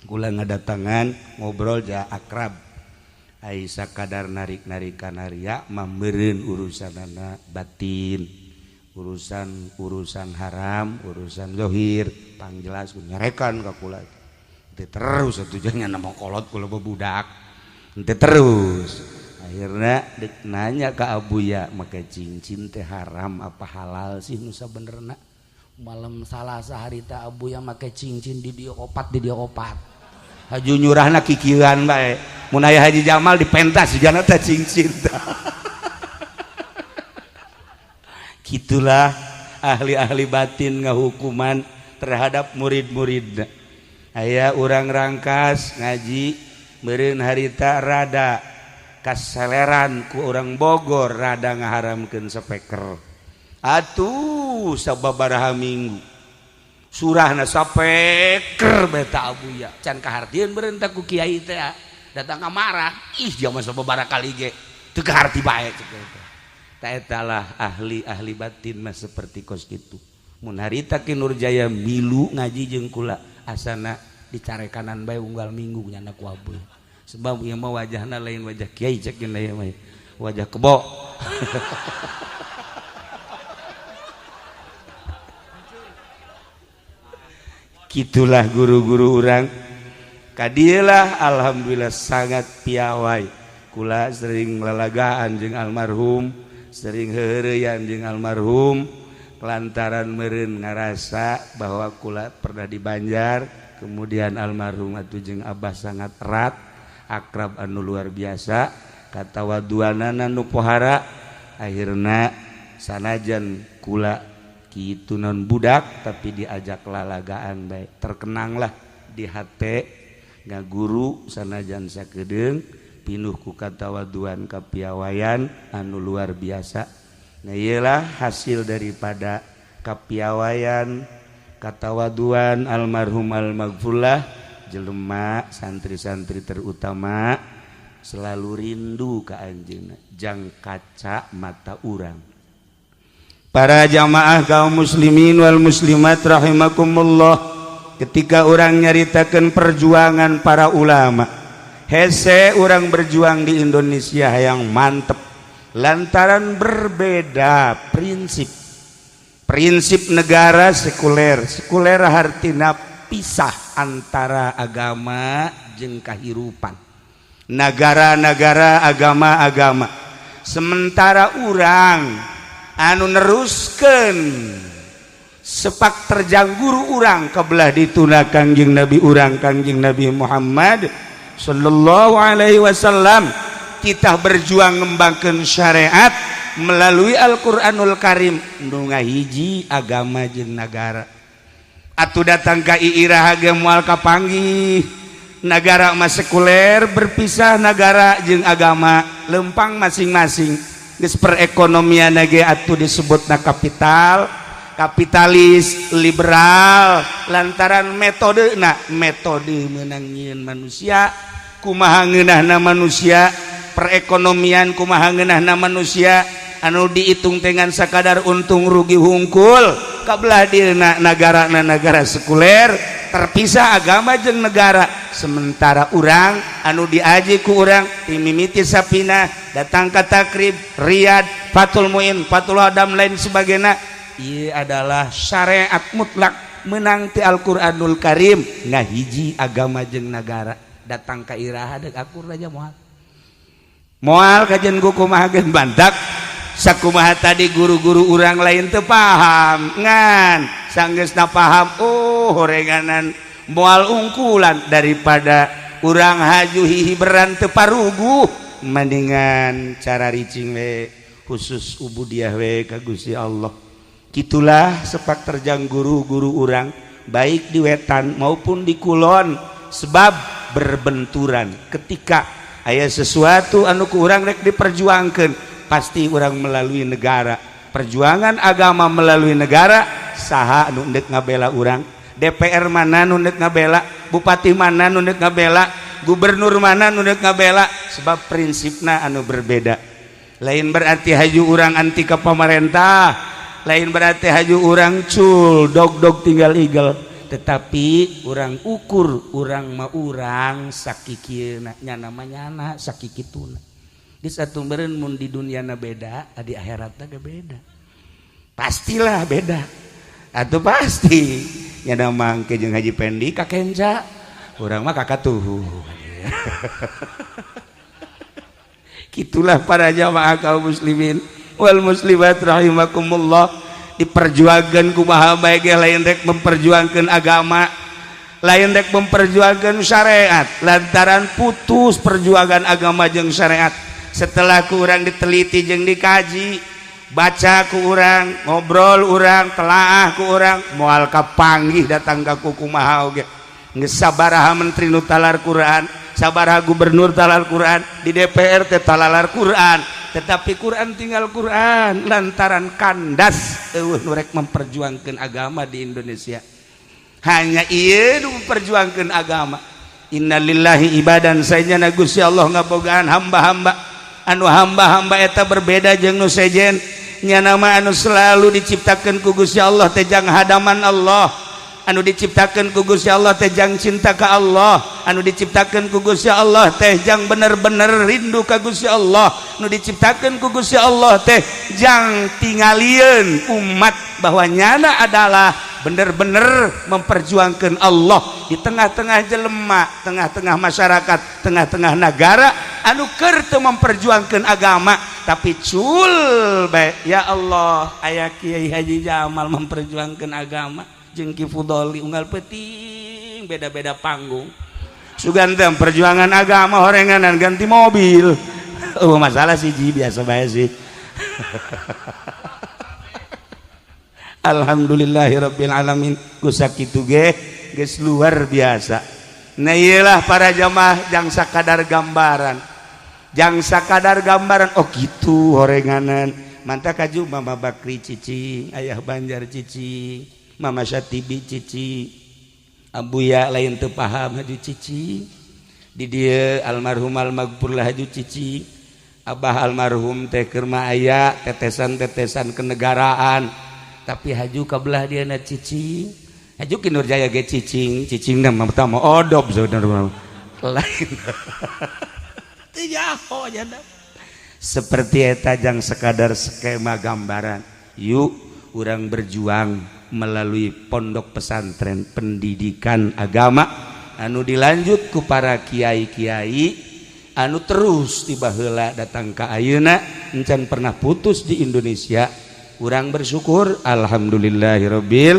kula ngadatangan ngobrol ja akrab ai sakadar narik-narik kanaria mah meureun urusanana batin, urusan-urusan haram, urusan zahir pangjelas nyarekan ka kula teh terus atuh nya nama kolot kula babudak teh terus. Akhirnya dek nanya ke Abuya make cincin teh haram apa halal sih nu sabenerna. Malam Salasa harita Abuya make cincin di dieu opat di dieu opat. Haju nyurahna kikieuan bae. Mun aya Haji Jamal dipentas jana teh cincin. Gitulah ahli-ahli batin ngahukuman terhadap murid-muridna. Aya urang Rangkas ngaji meureun harita rada kaseleran ku orang Bogor rada ngaharamkeun speaker. Atuh sababaraha minggu surahna speaker beta Abuya can kahartieun beureun ku kiai teh datang ka marah ih jaman sababaraha kali ge teu kaharti bae cek teh. Ta eta lah ahli-ahli batin mah seperti kos kitu. Mun harita Ki Nurjaya milu ngaji jeung kula asana dicarekanan bae unggal minggu nyana ku Abuya. Sebab ieu mah wajahna lain wajah kiai cek ieu mah wajah kebo. Gitulah guru-guru urang. Kadieulah alhamdulillah sangat piawai. Kula sering lalagaan jeung almarhum, sering heureuyan jeung almarhum lantaran meureun ngarasa bahwa kula pernah di Banjar, kemudian almarhum atuh jeung abah sangat erat, akrab anu luar biasa, katawaduanana nu pohara, akhirna sanajan kula kitu non budak tapi diajak lalagaan bae, terkenanglah di hate ngaguru sanajan sakedeung Pinuh ku katawaduan, kapiawayan anu luar biasa. Nah, iyalah hasil daripada kapiawayan, katawaduan almarhum almaghfurlah. Jelema santri-santri terutama selalu rindu ke anjeunna, jang kaca mata urang. Para jamaah kaum muslimin wal muslimat rahimakumullah, ketika orang nyaritakan perjuangan para ulama, hese orang berjuang di Indonesia yang mantep lantaran berbeda prinsip. Prinsip negara sekuler. Sekuler hartina pisah antara agama jeung kahirupan, negara-negara, agama-agama. Sementara orang anu neruskan sepak terjang guru urang kebelah dituna, Kangjeng Nabi urang, Kangjeng Nabi Muhammad Shallallahu Alaihi Wasallam, kita berjuang ngembangkan syariat melalui Al-Quranul Karim nu ngahiji agama jeung negara. Atuh datang ka iraha ge moal kapanggih. Negara mah sekuler, berpisah negara jeung agama, lempang masing-masing. Geus perekonomian ge atuh disebutna kapital, kapitalis liberal, lantaran metode, nah, metode menang nyieun manusia kumaha ngeunahna manusia, perekonomian kumaha ngeunahna manusia, anu dihitung dengan sakadar untung rugi hungkul. Kabelah dina negara na negara sekuler, terpisah agama jeung negara. Sementara urang anu diaji ku urang timimiti Sapina datang ka Takrib, Riyad, Fathul Muin, Fathul Adam, lain sebagainya. Ieu adalah syariat mutlak menang ti Al-Qur'anul Karim, ngahiji agama jeung negara. Datang ka iraha deuk akur aja moal moal kajian ku kumaha geus bantak sakumaha tadi. Guru-guru urang lain teu paham, ngan sanggeusna paham, oh, horenganan moal ungkulan. Daripada urang haju hihiberan teu paruguh, mendingan cara ricing we, khusus ubudiah we ka Gusti Allah. Gitulah sepak terjang guru-guru urang, baik di wetan maupun di kulon, sebab berbenturan. Ketika aya sesuatu anu ku urang rek diperjuangkan, pasti orang melalui negara. Perjuangan agama melalui negara, saha anu ndek ngabela urang? DPR mana nu ndek ngabela? Bupati mana nu ndek ngabela? Gubernur mana nu ndek ngabela? Sebab prinsipna anu berbeda. Lain berarti haju urang anti ke pemerintah, lain berarti haju urang cul dog dog tinggal igel, tetapi urang ukur urang mah urang sakikieuna, nyana mah nyana sakikituna. Di satu meureun mun di dunia na beda, di akhiratna ge beda, pastilah beda atau pasti nyana mangke jeung Haji Pendi kakenca, urang mah kakatuhu. Gitulah para jamaah kaum muslimin wal muslimat rahimakumullah. Diperjuangkan kumaha bae ge lain rek memperjuangkan agama, lain rek memperjuangkan syariat, lantaran putus perjuangan agama jeung syariat. Setelah ku urang diteliti jeung dikaji, baca ku urang, ngobrol urang, telaah ku urang, moal kapanggih datang ka kumaha oge. Geus sabaraha menteri nu talar Quran, sabaraha gubernur talar Quran, di DPR teh talalar Quran, tetapi Quran tinggal Quran lantaran kandas. Eueuh nu rek memperjuangkan agama di Indonesia, hanya ieu nu memperjuangkan agama. Innalillahi ibadan, sayana Gusti Allah ngabogaan hamba-hamba anu hamba-hamba eta berbeda jeung nu sejen. Nya nama anu selalu diciptakan ku Gusti Allah teh jang hadaman Allah, anu diciptakan ku Gusti Allah teh jang cinta ka Allah, anu diciptakan ku Gusti Allah teh jang bener-bener rindu ka Gusti Allah, anu diciptakan ku Gusti Allah teh jang tingalieun umat bahwa nyana adalah bener-bener memperjuangkan Allah di tengah-tengah jelema, tengah-tengah masyarakat, tengah-tengah negara anu keur teu memperjuangkan agama. Tapi cul bae, ya Allah, aya Kiai Haji Jamal memperjuangkan agama jeung Ki Fudoli unggal peuting, beda-beda panggung. Sugan teh perjuangan agama horenganan ganti mobil. Oh, masalah sih ji, biasa bae sih. Alhamdulillahirabbil alamin, ku sakitu ge geus luar biasa. Nah, iyalah para jamaah, jang sakadar gambaran. Jang sakadar gambaran, oh gitu horenganan. Mantap kaju Mama Bakri cicing, Ayah Banjar cicing, Mama Syatibi cicing, Abuya lain teu paham haju cicing. Di dieu almarhum almaghfurlah haju cicing. Abah almarhum teh keur mah aya tetesan-tetesan kenegaraan, tapi haju kabelah dia na cicing. Haju Ki Nurjaya ge cicing, cicingna mah pertama odob saudara lain. Teu nyaho janda. Seperti eta jang sekadar skema gambaran. Yuk urang berjuang melalui pondok pesantren pendidikan agama anu dilanjut ku para kiai-kiai anu terus tiba heula datang ka ayeuna encan pernah putus di Indonesia. Urang bersyukur alhamdulillahirabbil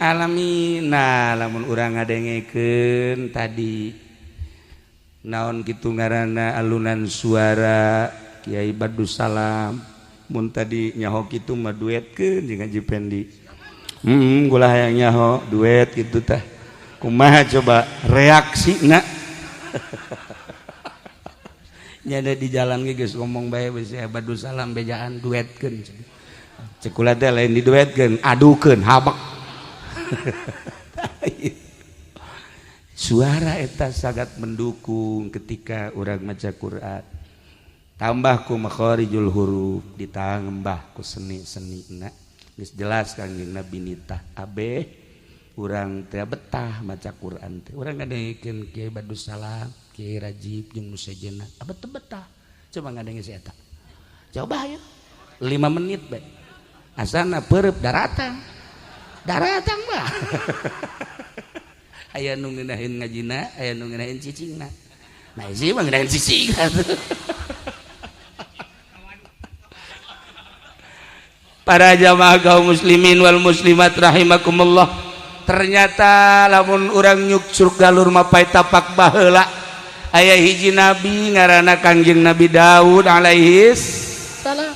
alamin. Nah, lamun urang ngadengekeun tadi naon kitu ngaranna alunan suara Kiai Badrussalam, mun tadi nyaho kitu mah duetkeun jeung Haji Pendi. Gula hayang nyaho duet kitu tah. Kumaha coba reaksina? Nyada di jalan ge geus ngomong bae geus Badrussalam bejaan duetkeun. Cek kula teh lain diduetkeun, adukeun habek. Suara eta sangat mendukung ketika urang maca Quran. Tambah ku makharijul huruf, ditambah ku seni-senina. Geus jelas Kangjeng Nabi nitah abeh urang teh betah maca Quran teh. Urang ngadengekeun Kiai Badrussalam, Kiai Rajib jeung nu sejenna, abet teu betah. Coba ngadenge si eta. Coba ya. 5 menit bae. Asana peureub daratang. Daratang mah. Aya nu ngeunaheun ngajina, aya nu ngeunaheun cicingna. Nah, isi mah ngeunaheun cicing. Para jamaah kaum muslimin wal muslimat rahimakumullah. Ternyata lamun urang nyuksur galur mapai tapak baheula aya hiji nabi ngaranna Kangjeng Nabi Daud alaihi salam.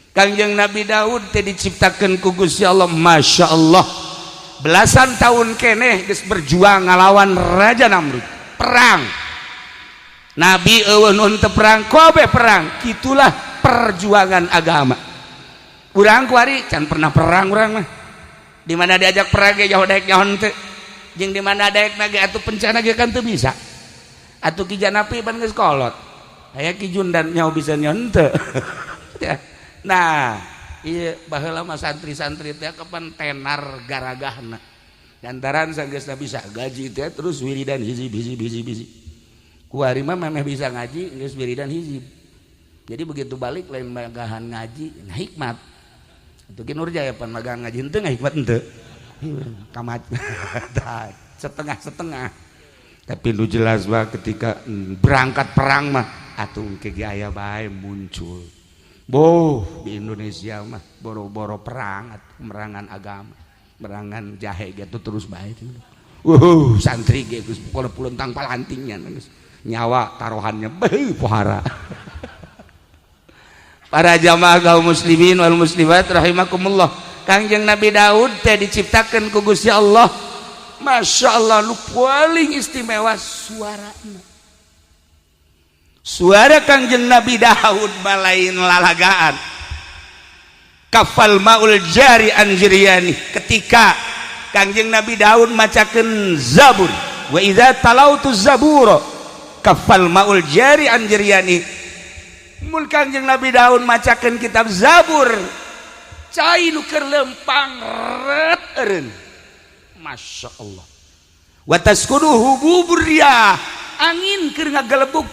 Kangjeng Nabi Daud teh diciptakeun ku Gusti Allah, Masya Allah. Belasan tahun keneh geus berjuang ngalawan Raja Namrud. Perang. Nabi eueuh nu teu perang, kobe perang. Kitulah perjuangan agama. Urang kuari can pernah perang urang mah. Di mana diajak perang ge jauh daek nyaho teu. Jeung di mana daek na ge atuh pencana ge kan teu bisa. Atuh Ki Janapi pan geus kolot. Aya Ki Jundan nyaho bisa nyaho teu. Nah, iya baheula mah santri-santri teh kapan tenar garagahna. Lantaran sanggeusna bisa gaji teh terus wiridan hizib hizib hizib hizib. Kuari mah memeh bisa ngaji geus wiridan hizib. Jadi begitu balik lain magahan ngaji ngahikmat. Atuh Ki Nurjaya pan magahan ngaji henteu ngahikmat henteu. Kamat setengah-setengah. Tapi lu jelas bah ketika berangkat perang mah atuh engke ge aya bae muncul. Boh di Indonesia mah boro-boro perang, merangan agama, merangan jahe gitu terus bae. Santri ge geus pokona pulentang palantingnya geus nyawa taruhannya beuh pohara. Para jamaah kaum muslimin wal muslimat rahimakumullah. Kangjeng Nabi Daud teh diciptakeun ku Gusti Allah. Masya Allah nu paling istimewa suarana. Suara Kangjeng Nabi Daud malain lalagaan. Kafal maul jari anjiriani. Ketika Kangjeng Nabi Daud macakeun Zabur, wa idza talautu zabura kafal maul jari anjiriani. Mun Kangjeng Nabi Daud macakeun kitab Zabur, cai nu keur lempang ret eureun. Masya Allah. Wa taskunuhu buburiyah. Angin keur ngagelebug.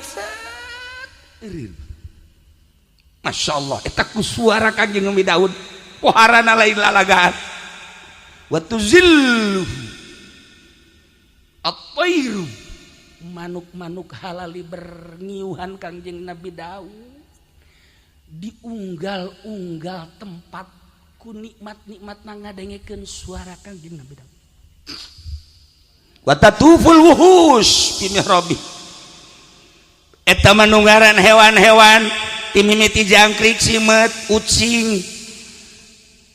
Masya Allah, eta ku suara Kangjeng Nabi Daud poharana lain lalagaan. Wa tuzillu at-tairu, manuk-manuk halali berngiuhan Kangjeng Nabi Daud diunggal-unggal tempat ku nikmat-nikmat ngadengekeun suara Kangjeng Nabi Daud. Wa tatuful wuhus bi mihrabi, eta manunggaran hewan-hewan timimiti jangkrik, simet, ucing,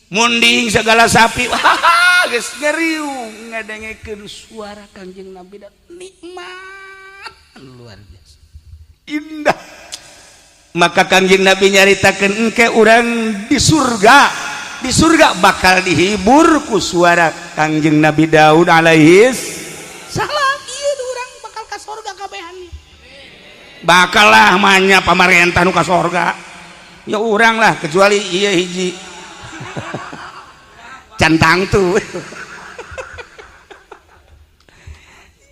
munding, segala sapi, wah geus ngeriung ngadengekeun suara Kangjeng Nabi Daud. Nikmat luar biasa, indah. Maka Kangjeng Nabi nyaritakeun engke urang di surga, di surga bakal dihibur ku suara Kangjeng Nabi Daud alaihis salam. Ieu urang bakal ka surga kabehan, bakal lah manya pamarentah nu ka sorga ya urang lah, kecuali iya hiji cantang tuh.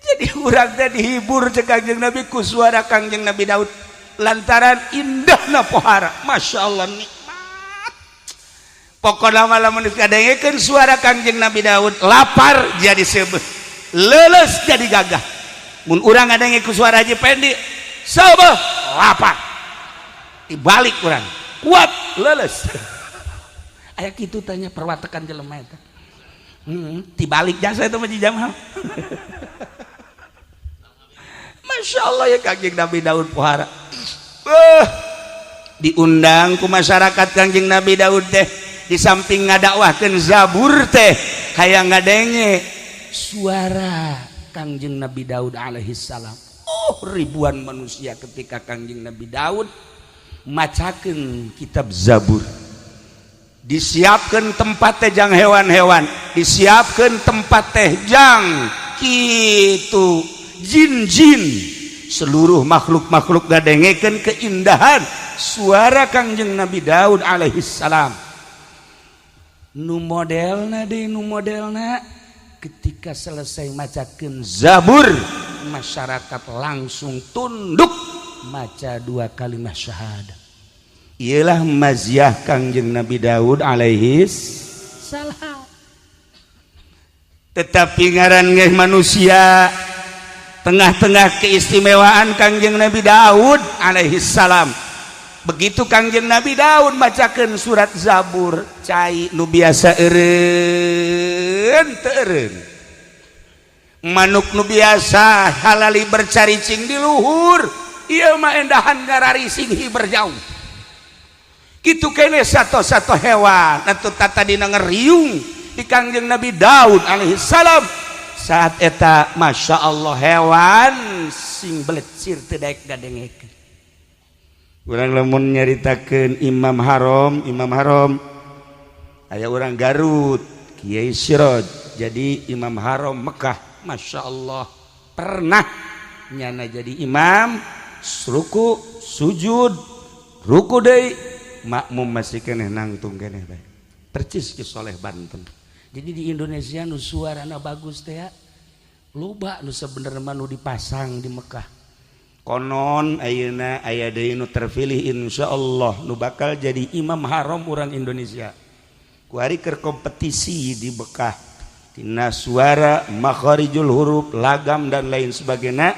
Jadi urang teh dihibur cek Kangjeng Nabi ku suara Kangjeng Nabi Daud lantaran indahna pohara. Masya Allah, nikmat pokokna malam kadengekeun suara Kangjeng Nabi Daud, lapar jadi seubeuh, leuleus jadi gagah. Mun urang ngadenge ku suara Haji Pendi, seubeuh, lapar, dibalik urang kuat, leuleus. Aya kitu tanya perwatekan jelema eta. Dibalik jasa itu mah Jamal. Masya Allah ya Kangjeng Nabi Daud pohara. Diundang ku masyarakat Kangjeng Nabi Daud teh, di samping ngadakwahkeun Zabur teh hayang ngadenge suara Kangjeng Nabi Daud alaihi salam. Oh, ribuan manusia ketika Kangjeng Nabi Daud macakeun kitab Zabur. Disiapkan tempat teh jang hewan-hewan, disiapkan tempat teh jang kitu jin-jin, seluruh makhluk-makhluk ngadengekeun keindahan suara Kangjeng Nabi Daud alaihi salam. Nu modelna deui, nu modelna ketika selesai macakeun Zabur, masyarakat langsung tunduk maca dua kalimat syahadat. Ialah maziah Kangjeng Nabi Daud alaihi salam. Tetapi ngaran ge manusia, tengah-tengah keistimewaan Kangjeng Nabi Daud alaihi salam, begitu Kangjeng Nabi Daud bacakan surat Zabur, cai nu biasa eureun teu eureun, manuk nu biasa halali bercaricing di luhur ieu mah endahan ngararising hiber jauh kitu kene. Satu-satu hewan atau tata dina ngeriung di Kangjeng Nabi Daud alaihi salam saat eta. Masya Allah, hewan sing belecir teu daek ngadengekeun. Urang lamun nyaritakeun Imam Haram, Imam Haram aya urang Garut, Kiai Siroj, jadi Imam Haram Mekah. Masya Allah, pernah nyana jadi imam, ruku sujud ruku deui, makmum masih keneh nangtung keneh bae, percis Ki Soleh Banten. Jadi di Indonesia nu suarana bagus teh loba nu sebenarnya nu dipasang di Mekah. Konon ayeuna aya deui nu terpilih, insyaallah, nu bakal jadi imam haram orang Indonesia. Kuari keur kompetisi di Mekah tina suara, makharijul huruf, lagam dan lain sebagainya.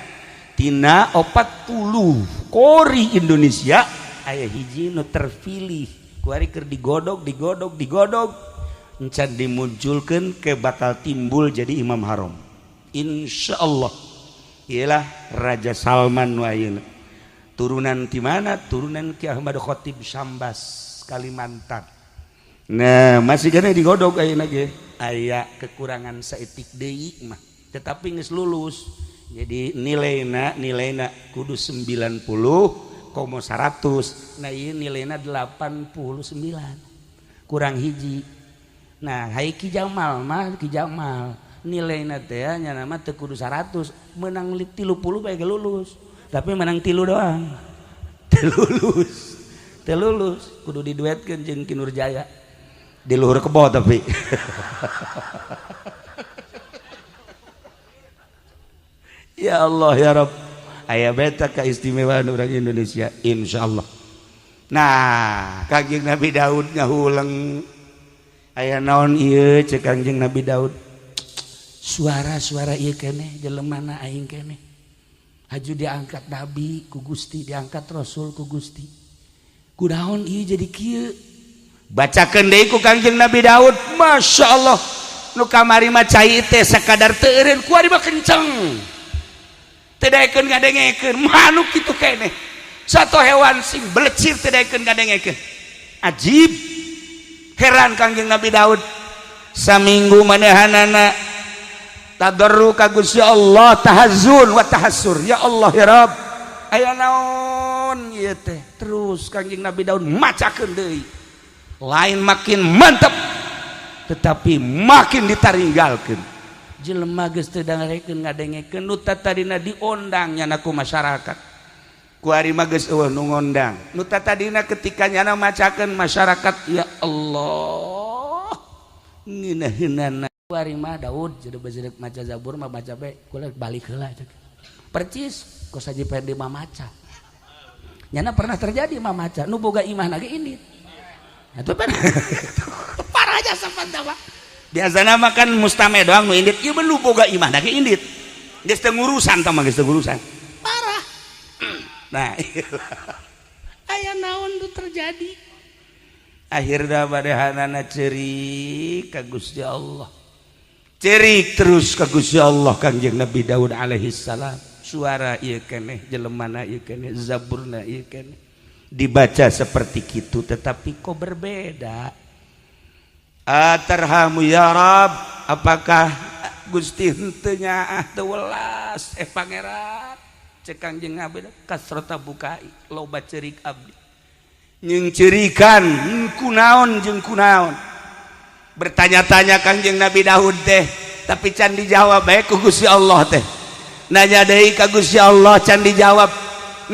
Tina 40 qori Indonesia aya hiji nu terpilih. Kuari keur digodog, digodog, digodog, encan dimunculkan ke bakal timbul jadi imam haram, insyaallah. Ialah Raja Salman nu ayeuna. Turunan di mana? Turunan Ki Ahmad Khatib Sambas, Kalimantan. Nah, masih kena digodog ayeuna ge, aya kekurangan saeutik deui mah, tetapi geus lulus. Jadi nilaina, nilaina kudu 90 komo 100. Nah, ieu nilaina 89, kurang hiji. Nah, hai Ki Jamal mah, Ki Jamal nilaina teh nya nama teu kudu 100, menang 30 bae ge lulus, tapi menang tilu doang teu lulus, teu lulus, kudu diduetkeun jeung Ki Nurjaya di luhur kebo. Tapi ya Allah ya Rabb, aya beta keistimewaan orang Indonesia, insyaallah. Nah, Kangjeng Nabi Daud ngahuleng, aya naon ieu cek Kangjeng Nabi Daud? Suara-suara ieu keneh jelemana aing keneh haju diangkat nabi ku Gusti, diangkat rasul ku Gusti, kunaon ieu jadi kieu? Bacakeun deui ku Kangjeng Nabi Daud. Masya Allah, nu kamari mah cai teh sakadar teu eureun, kuari mah kenceng teu daekeun ngadengekeun. Manuk kitu keneh, satu hewan sing belecir teu daekeun ngadengekeun. Ajib, heran Kangjeng Nabi Daud. Saminggu manehanana tadarru ka Gusti Allah, tahazzun wa tahassur. Ya Allah ya Rabb, aya naon? Naon ieu teh? Terus Kangjeng Nabi Daud macakeun deui, lain makin mantep tetapi makin ditaringgalkeun. Jelema geus teu dangarekeun ngadengekeun nu tadina diondang nyana ku masyarakat, kuari mah geus eueuh nu ngondang. Nu tadina ketika nyana macakeun masyarakat, ya Allah, ngeunaheunana, kuari mah Daud jadi bajeuk maca Zabur mah maca bae kula balik heula. Percis kos Haji Pendi mah maca nyana pernah terjadi mah maca nu boga imah lagi ini. Nah, itu kan parah aja sampan. Biasana makan mustame doang nu indit, ieu nu boga imah lagi indit, geus teu ngurusan tah mah, geus teu ngurusan, parah. Nah, aya naon nu terjadi? Akhirna manehanana cerik ka Gusti Allah, cerik terus ka Gusti Allah. Kangjeng Nabi Daud alaihi salam, suara ieu keneh, jelemana ieu keneh, zaburna ieu keneh, dibaca seperti itu tetapi kok berbeda. Atarhamu ya Rab, apakah Gusti henteu nyaah, teu welas, eh Pangeran? Cek Kangjeng Nabi, kasrota bukai, loba cerik abdi nyengcerikan kunaon jeung kunaon. Bertanya-tanya Kangjeng Nabi Daud teh, tapi can dijawab bae ku Gusti Allah teh. Nanya deui ka Gusti Allah, can dijawab.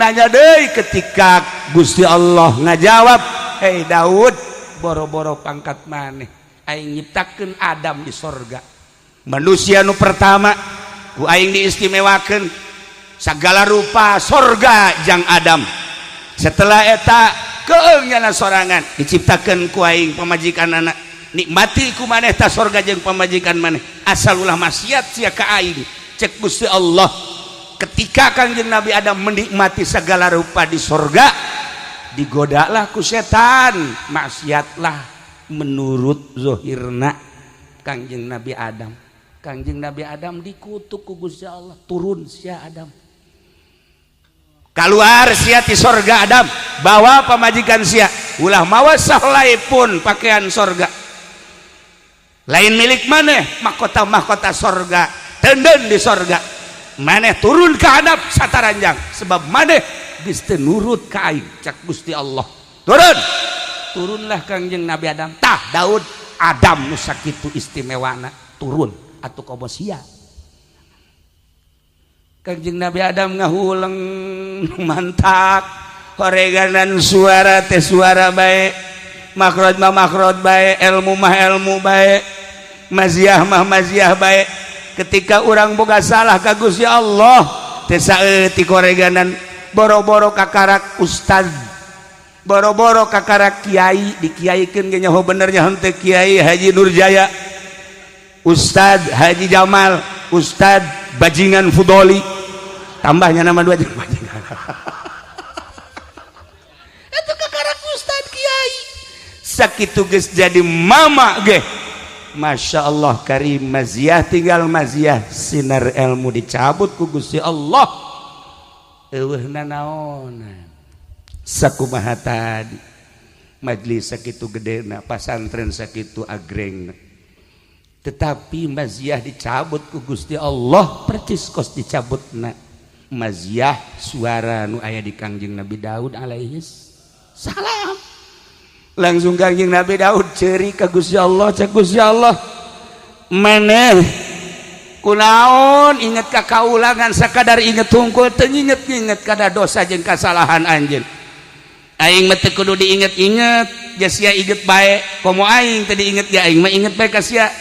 Nanya deui, ketika Gusti Allah ngajawab, "Hei Daud, boro-boro pangkat maneh, aing nyiptakeun Adam di sorga, manusia nu pertama, ku aing diistimewakeun segala rupa sorga jang Adam. Setelah eta keengnyana sorangan diciptakan ku aing pamajikan anak. Nikmati ku maneh ta sorga jeung pamajikan maneh, asal ulah maksiat sia ka aing," cek Gusti Allah. Ketika Kangjeng Nabi Adam menikmati segala rupa di sorga, digodalah ku setan, maksiatlah menurut zohirna Kangjeng Nabi Adam. Kangjeng Nabi Adam dikutuk ku Gusti Allah, "Turun sia Adam, keluar sia ti sorga Adam, bawa pamajikan sia, ulah mawa sahelai pun pakaian sorga, lain milik maneh mahkota mahkota sorga, tenden di sorga. Maneh turun ke hadap sataranjang sebab maneh geus teu nurut ka aing," cak Gusti Allah. Turun, turunlah Kangjeng Nabi Adam. Tah Daud, Adam nu sakitu istimewana turun atuh komo sia. Kangjeng Nabi Adam ngahuleng mantak horeganan, suara teh suara bae, makroj mah makroj bae, ilmu mah ilmu bae, maziah mah maziah bae. Ketika orang boga salah ka Gusti Allah teh saeutik horeganan, boro-boro kakarak ustad, boro-boro kakarak kiai, dikiaikeun ge nyaho benernya henteu. Kiai Haji Nurjaya, Ustad Haji Jamal, Ustad Bajingan Fudoli, tambahnya nama dua jeung bajingan itu. Kakarak ustad kiai sakitu geus jadi mama ge, Masya Allah karim, maziah tinggal maziah, sinar ilmu dicabut ku Gusti Allah, eueuh nanaonan. Sakumaha tadi majlis sakitu gedena, pasantren sakitu agrengna, tetapi maziah dicabut ku Gusti Allah percis kos dicabutna maziah suara nu aya di Kangjeng Nabi Daud alaihi salam. Langsung Kangjeng Nabi Daud ceri ka Gusti Allah. Cek Gusti Allah, "Maneh kunaon inget ka kaulangan? Sakadar inget tungkul, teu inget-inget kada dosa jeung kasalahan anjeun. Aing mah teu kudu diinget-inget, ja sia inget bae. Komo aing teu diinget ge, aing mah inget bae ka sia."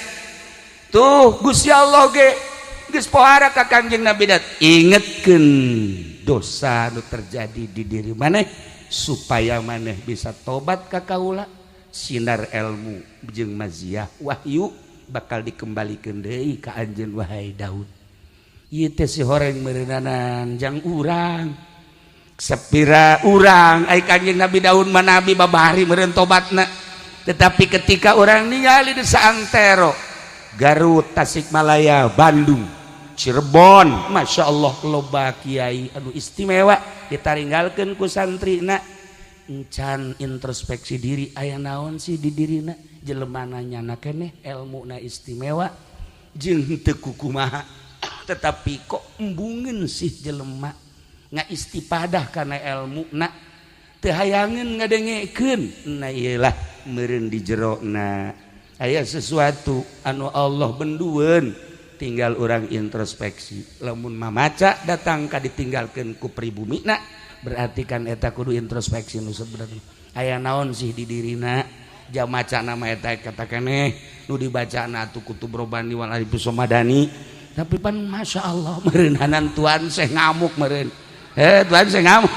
Tuh Gusti Allah ge geus pohara ka Kangjeng Nabi Daud, ingetkeun dosa nu terjadi di diri maneh supaya maneh bisa tobat ka kaula. Sinar ilmu jeung maziah wahyu bakal dikembalikan deui ka anjeun, wahai Daud." Ieu teh si horeng meureunanan jang urang sepira urang. Ai Kanjeng Nabi Daud mah nabi, babari meureun tobatna. Tetapi ketika orang ningali di saantero Garut, Tasikmalaya, Bandung, Cirebon, Masya Allah, loba kiai anu istimewa ditaringgalkeun ku santrina, encan introspeksi diri aya naon sih di dirina. Jelemana nyana keneh elmuna istimewa jeung teu kukumaha, tetapi kok embungeun sih jelema. Ngaistipadah kana ilmu na teu hayangeun ngadengekeun. Nah, iyalah meureun di jero na aya sesuatu anu Allah bendueun, tinggal orang introspeksi. Lamun mamaca datang ka ditinggalkeun ku pribumi na, berarti kan eta kudu introspeksi nu sebenarnya aya naon sih di dirina. Jam maca nama eta kata keneh nu dibaca atuh Kutub Robani wal Arif Somadani, tapi pan Masya Allah meureunanan tuan saya ngamuk meureun, eh tuan saya ngamuk.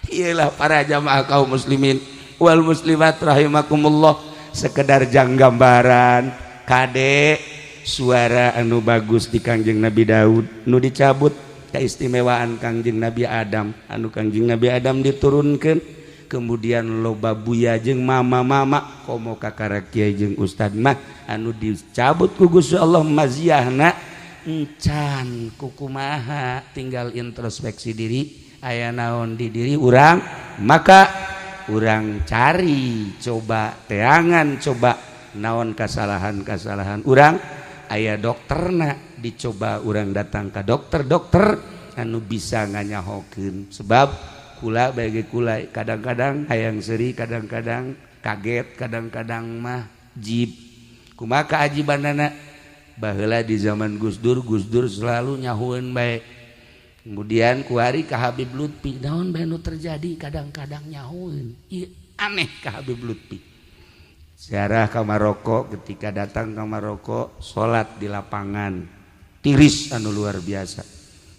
Iyalah para jamaah kaum muslimin wal muslimat rahimakumullah, sekedar jang gambaran. Kade suara anu bagus di Kangjeng Nabi Daud nu dicabut, keistimewaan Kangjeng Nabi Adam anu Kangjeng Nabi Adam diturunkan, kemudian loba buya jeung mama-mama komo kakara kiai jeung ustad mah anu dicabut ku Gusti Allah maziahna encan kukumaha. Tinggal introspeksi diri, aya naon di diri urang, maka urang cari, coba teangan, coba naon kesalahan-kesalahan urang. Aya dokterna, dicoba urang datang ke dokter-dokter anu bisa nganyahokeun. Sebab kula bagi kula kadang-kadang hayang seri, kadang-kadang kaget, kadang-kadang mah jib. Kumaha keajibanana? Baheula di zaman Gus Dur, Gus Dur selalu nyahueun bae. Kemudian kuari ka Habib Lutfi, naon bae nu terjadi, kadang-kadang nyahueun. Ieu aneh ka Habib Lutfi. Ziarah ka Maroko, ketika datang ke Maroko salat di lapangan tiris anu luar biasa.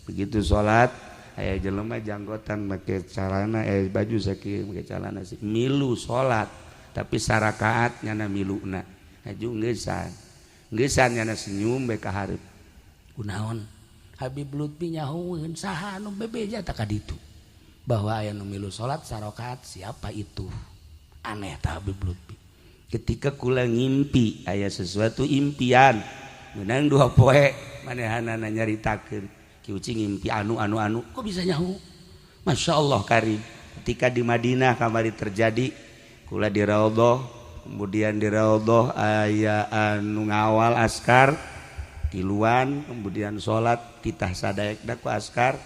Begitu salat aya jelema janggotan make calana, eh baju sakieu, make calana sih, milu salat, tapi sarakaat nyana miluna aju ngeusan ngeusan, nyana senyum bae ka hareup. Kunaon? Habib Lutfi nyahueun, saha anu bebeja tak ka ditu bahwa aya nu milu salat sarakaat, siapa itu? Aneh ta Habib Lutfi. Ketika kula ngimpi aya sesuatu impian menang 2 poe manehanana nyaritakeun, Ki Uci ngimpi anu anu anu, kok bisa nyaho? Masya Allah karim. Ketika di Madinah kamari terjadi, kula di Raudhah, kemudian di Raudhah aya anu ngawal askar tiluan, kemudian salat titah sadaek ku askar,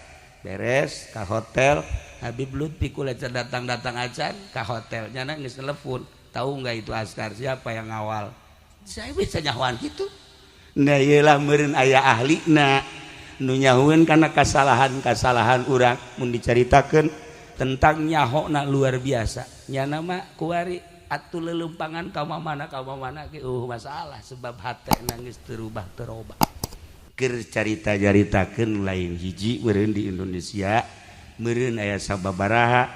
beres ka hotel. Habib Lutfi kula datang-datang acan ka hotel, nyana geus telepon, tahu nggak itu askar siapa yang ngawal? Saya bisa nyahoan gitu. Nah, iyalah meureun aya ahlina nu nyahueun kana kesalahan-kesalahan urang. Mun dicaritakeun tentang nyahona luar biasa. Nyana mah kuari atuh lelempangan ka mana ka mana ge masalah, sebab hate nangis terubah terobah. Keur carita caritakeun lain hiji meureun di Indonesia meureun aya sababaraha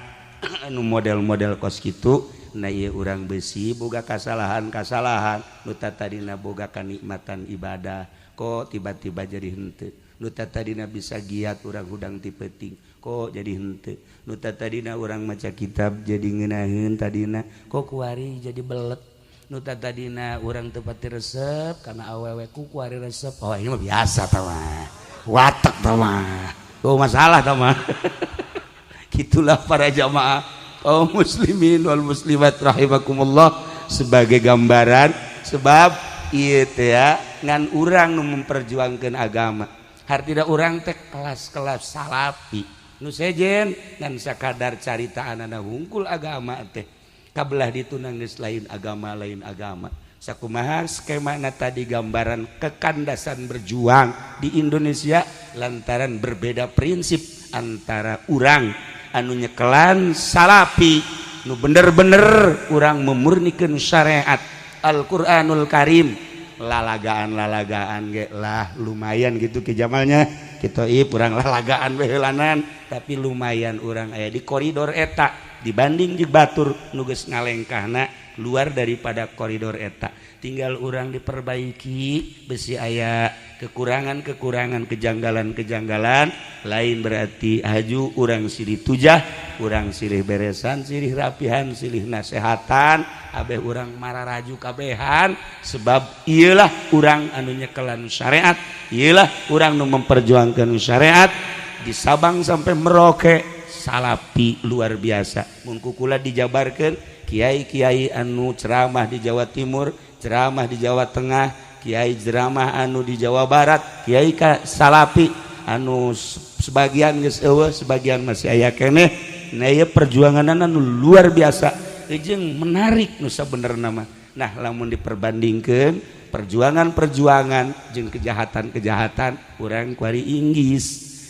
anu model-model kos kitu. Nah, ieu urang besi boga kasalahan-kasalahan, nu tadina boga kanikmatan ibadah kok tiba-tiba jadi henteu, nu tadina bisa giat urang hudang ti peuting kok jadi henteu, nu tadina urang maca kitab jadi ngeunaheun tadina kok kuari jadi belet, nu tadina urang teu pati resep kana awewe ku kuari resep. Oh, ini mah biasa tah mah, watak tah mah, oh masalah tah mah. Gitulah para jamaah kaum muslimin wal muslimat rahimakumullah, sebagai gambaran. Sebab ieu teh ngan urang nu memperjuangkan agama, hartina urang teh kelas-kelas salafi nu sejen ngan sakadar carita anana hungkul. Agama teh kabelah ditu geus lain agama, lain agama. Sakumaha skema tadi, gambaran kekandasan berjuang di Indonesia lantaran berbeda prinsip antara urang anu nyekelan salafi nu bener-bener urang memurnikan syariat Al-Qur'anul Karim, lalagaan-lalagaan ge lah lumayan gitu ke jamalnya kita urang lalagaan behelanan, tapi lumayan urang aya di koridor eta dibanding di batur nu geus ngalengkahna luar daripada koridor eta. Tinggal urang diperbaiki besi aya kekurangan-kekurangan, kejanggalan-kejanggalan. Lain berarti haju urang silih tujah, urang silih beresan, silih rapihan, silih nasehatan, abeh urang mararaju kabehan. Sebab iyalah urang anu nyekelan syariat, iyalah urang nu memperjuangkan syariat di Sabang sampai Merauke. Salapi luar biasa. Mun kukula dijabarkan kiai-kiai anu ceramah di Jawa Timur, ceramah di Jawa Tengah, kiai ceramah anu di Jawa Barat, kiai ka salapi Anu sebagian geus euweuh, sebagian masih aya keneh. Nah, ieu perjuanganna nu luar biasa jeung menarik nu sabenerna mah. Nah, lamun diperbandingkeun perjuangan-perjuangan jeung kejahatan-kejahatan urang kuari inggis,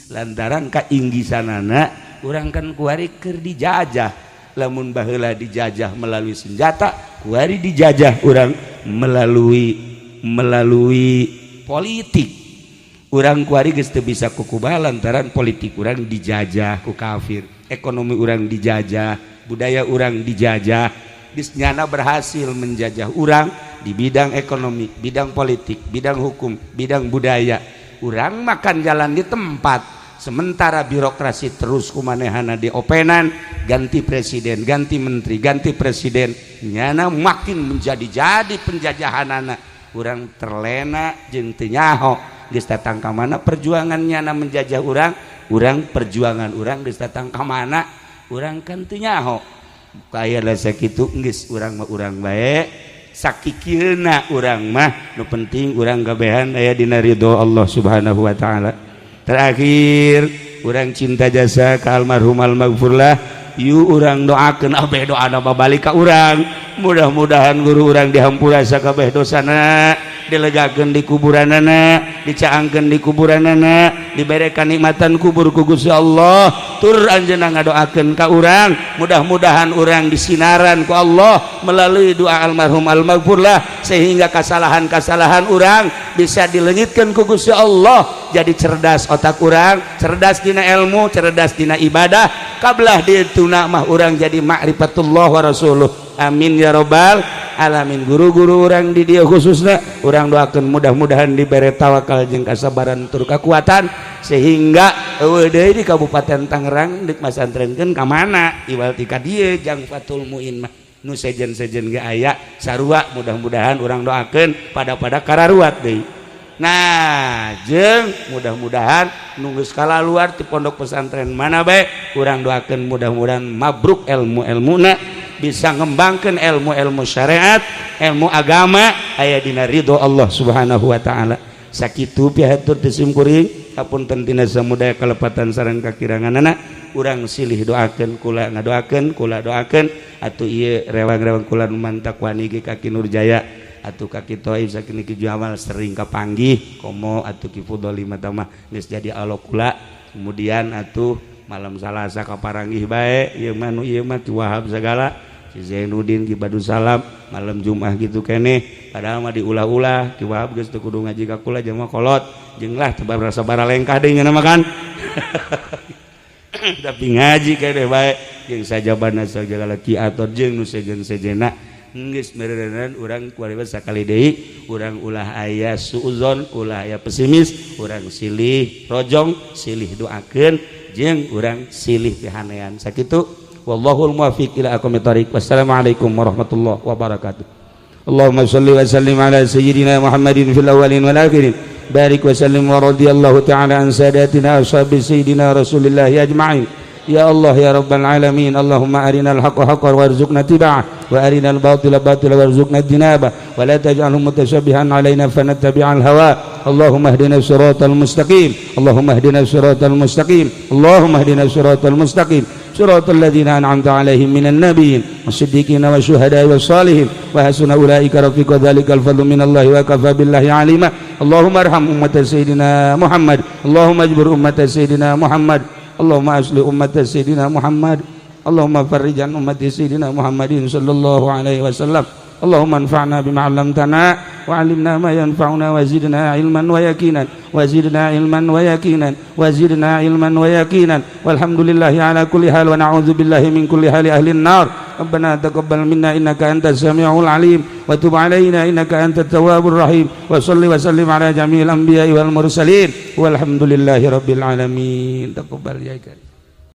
lantaran ka inggisanana urang kan kuari keur dijajah. Lamun baheula dijajah melalui senjata, kuari dijajah urang melalui melalui politik. Urang kuari geus teu bisa kukubaha lantaran politik urang dijajah ku kafir, ekonomi urang dijajah, budaya urang dijajah. Geus nyana berhasil menjajah urang di bidang ekonomi, bidang politik, bidang hukum, bidang budaya. Urang makan jalan di tempat, sementara birokrasi terus kumanehana diopenan. Ganti presiden, ganti menteri, ganti presiden, nyana makin menjadi-jadi penjajahan. Anak urang terlena jeung teu nyaho geus datang ka mana perjuangan nyana menjajah urang. Urang perjuangan urang geus datang ka mana, urang kan teu nyaho. Kaya sakitu geus, urang mah urang bae sakikilna. Urang mah nu penting urang kabehan aya dina ridho Allah Subhanahu wa taala. Terakhir, urang cinta jasa ka almarhum almaghfurlah. Yuk, urang doakeun abeh, doa balik ka urang. Mudah-mudahan guru urang dihampura sakabeh dosana, dilegakeun di kuburanana, dicaangkeun di kuburanana, dibere kanikmatan kubur ku Gusti Allah. Tur anjeunna ngadoakeun ka urang, mudah-mudahan urang disinaran ku Allah melalui doa almarhum almaghfurlah, sehingga kesalahan-kesalahan urang bisa dilengitkan ku Gusti Allah. Jadi cerdas otak urang, cerdas dina ilmu, cerdas dina ibadah. Kablah dituna mah urang jadi ma'rifatullah wa rasuluh. Amin ya robbal alamin. Guru-guru urang di dieu khususnya urang doakan mudah-mudahan diberi tawakal jeung kasabaran tur kekuatan, sehingga euweuh deui di Kabupaten Tangerang deuk masantrenkeun ka mana iwal ti ka dieu. Jang Fatul Muin mah nu sejen-sejen ge aya sarua. Mudah-mudahan urang doakeun pada-pada kararuat deui. Nah, jeung mudah-mudahan nunggu skala luar di pondok pesantren mana bae, urang doakeun mudah-mudahan mabruk ilmu-ilmuna, bisa ngembangkan ilmu-ilmu syariat, ilmu agama, aya dina ridho Allah Subhanahu wa taala. Sakitu pihatur ti simkuring, hapunten tina samudaya kalepatan sareng kakiranganana. Urang silih doakeun, kula ngadoakeun, kula doakeun atuh. Ieu rewang-rewang kula nu mantak wani ge ka Ki Nurjaya atuh ka Ki Toib sakini, Ki Jamal sering kapanggih, komo atuh Ki Fudoli mah geus jadi alok kula. Kemudian atuh malam Salasa kaparanggih bae. Ieu mah nu ieu mah Ki Wahab segala, si Zainuddin, Ki Badu Salam malam Jumat gitu kene. Padahal mah diulah-ulah Ki Wahab geus teu kudu ngaji ka kula, jelema kolot jeung lah teu rasa baralengkah deui nya mah kan, tapi ngaji kene bae jeung sajabana sagala Ki Ator jeung nu sejen-sejena geus meureunan. Urang kuari sakali deui, urang ulah aya suuzon, ulah aya pesimis. Urang silih rojong, silih doakeun, jeung urang silih pihanean. Sakitu, wallahul muwaffiq ila aqwamit thariq. Wassalamualaikum warahmatullahi wabarakatuh. Allahumma shalli wa sallim ala sayyidina Muhammadin fil awwalin wal akhirin. Barik wa sallim wa radiyallahu ta'ala an sadatina ashabi sayyidina Rasulillah ajma'in. Ya Allah ya Rabbal alamin. Allahumma arinal haqqa haqqan warzuqna tiba'ah, wa arinal batila batila warzuqna ijtinabah, wa la taj'alhu mutasyabihan alaina fanattabi'al hawa. Allahumma ihdina siratal mustaqim. Allahumma ihdina siratal mustaqim. Allahumma ihdina siratal mustaqim, siratal ladzina an'amta alaihim minan nabiyyin wasiddiqina wasyuhada'i wassalihin wa hasuna ulaika rafiqa. Dzalikal fadlu minallahi wa kafa billahi alima. Allahumma arham ummat sayyidina Muhammad. Allahumma ajbur ummat sayyidina Muhammad. Allahumma asli ummat sayyidina Muhammad. Allahumma farrijan ummati sayyidina Muhammadin sallallahu alaihi wasallam. Allahumma anfa'na bima 'allamtana wa 'allimna ma yanfa'una wa zidna ilman wa yaqinan, wa zidna ilman wa yaqinan, wa zidna ilman wa yaqinan. Walhamdulillahi ala kulli hal wa na'udzu billahi min kulli hali ahli an-nar. Rabbana taqabbal minna innaka antas samiul alim wa tub alaina innaka antat tawwabur rahim. Wa salli wa sallim ala jami'il anbiya'i wal mursalin. Walhamdulillahi rabbil alamin. Taqabbal ya karim.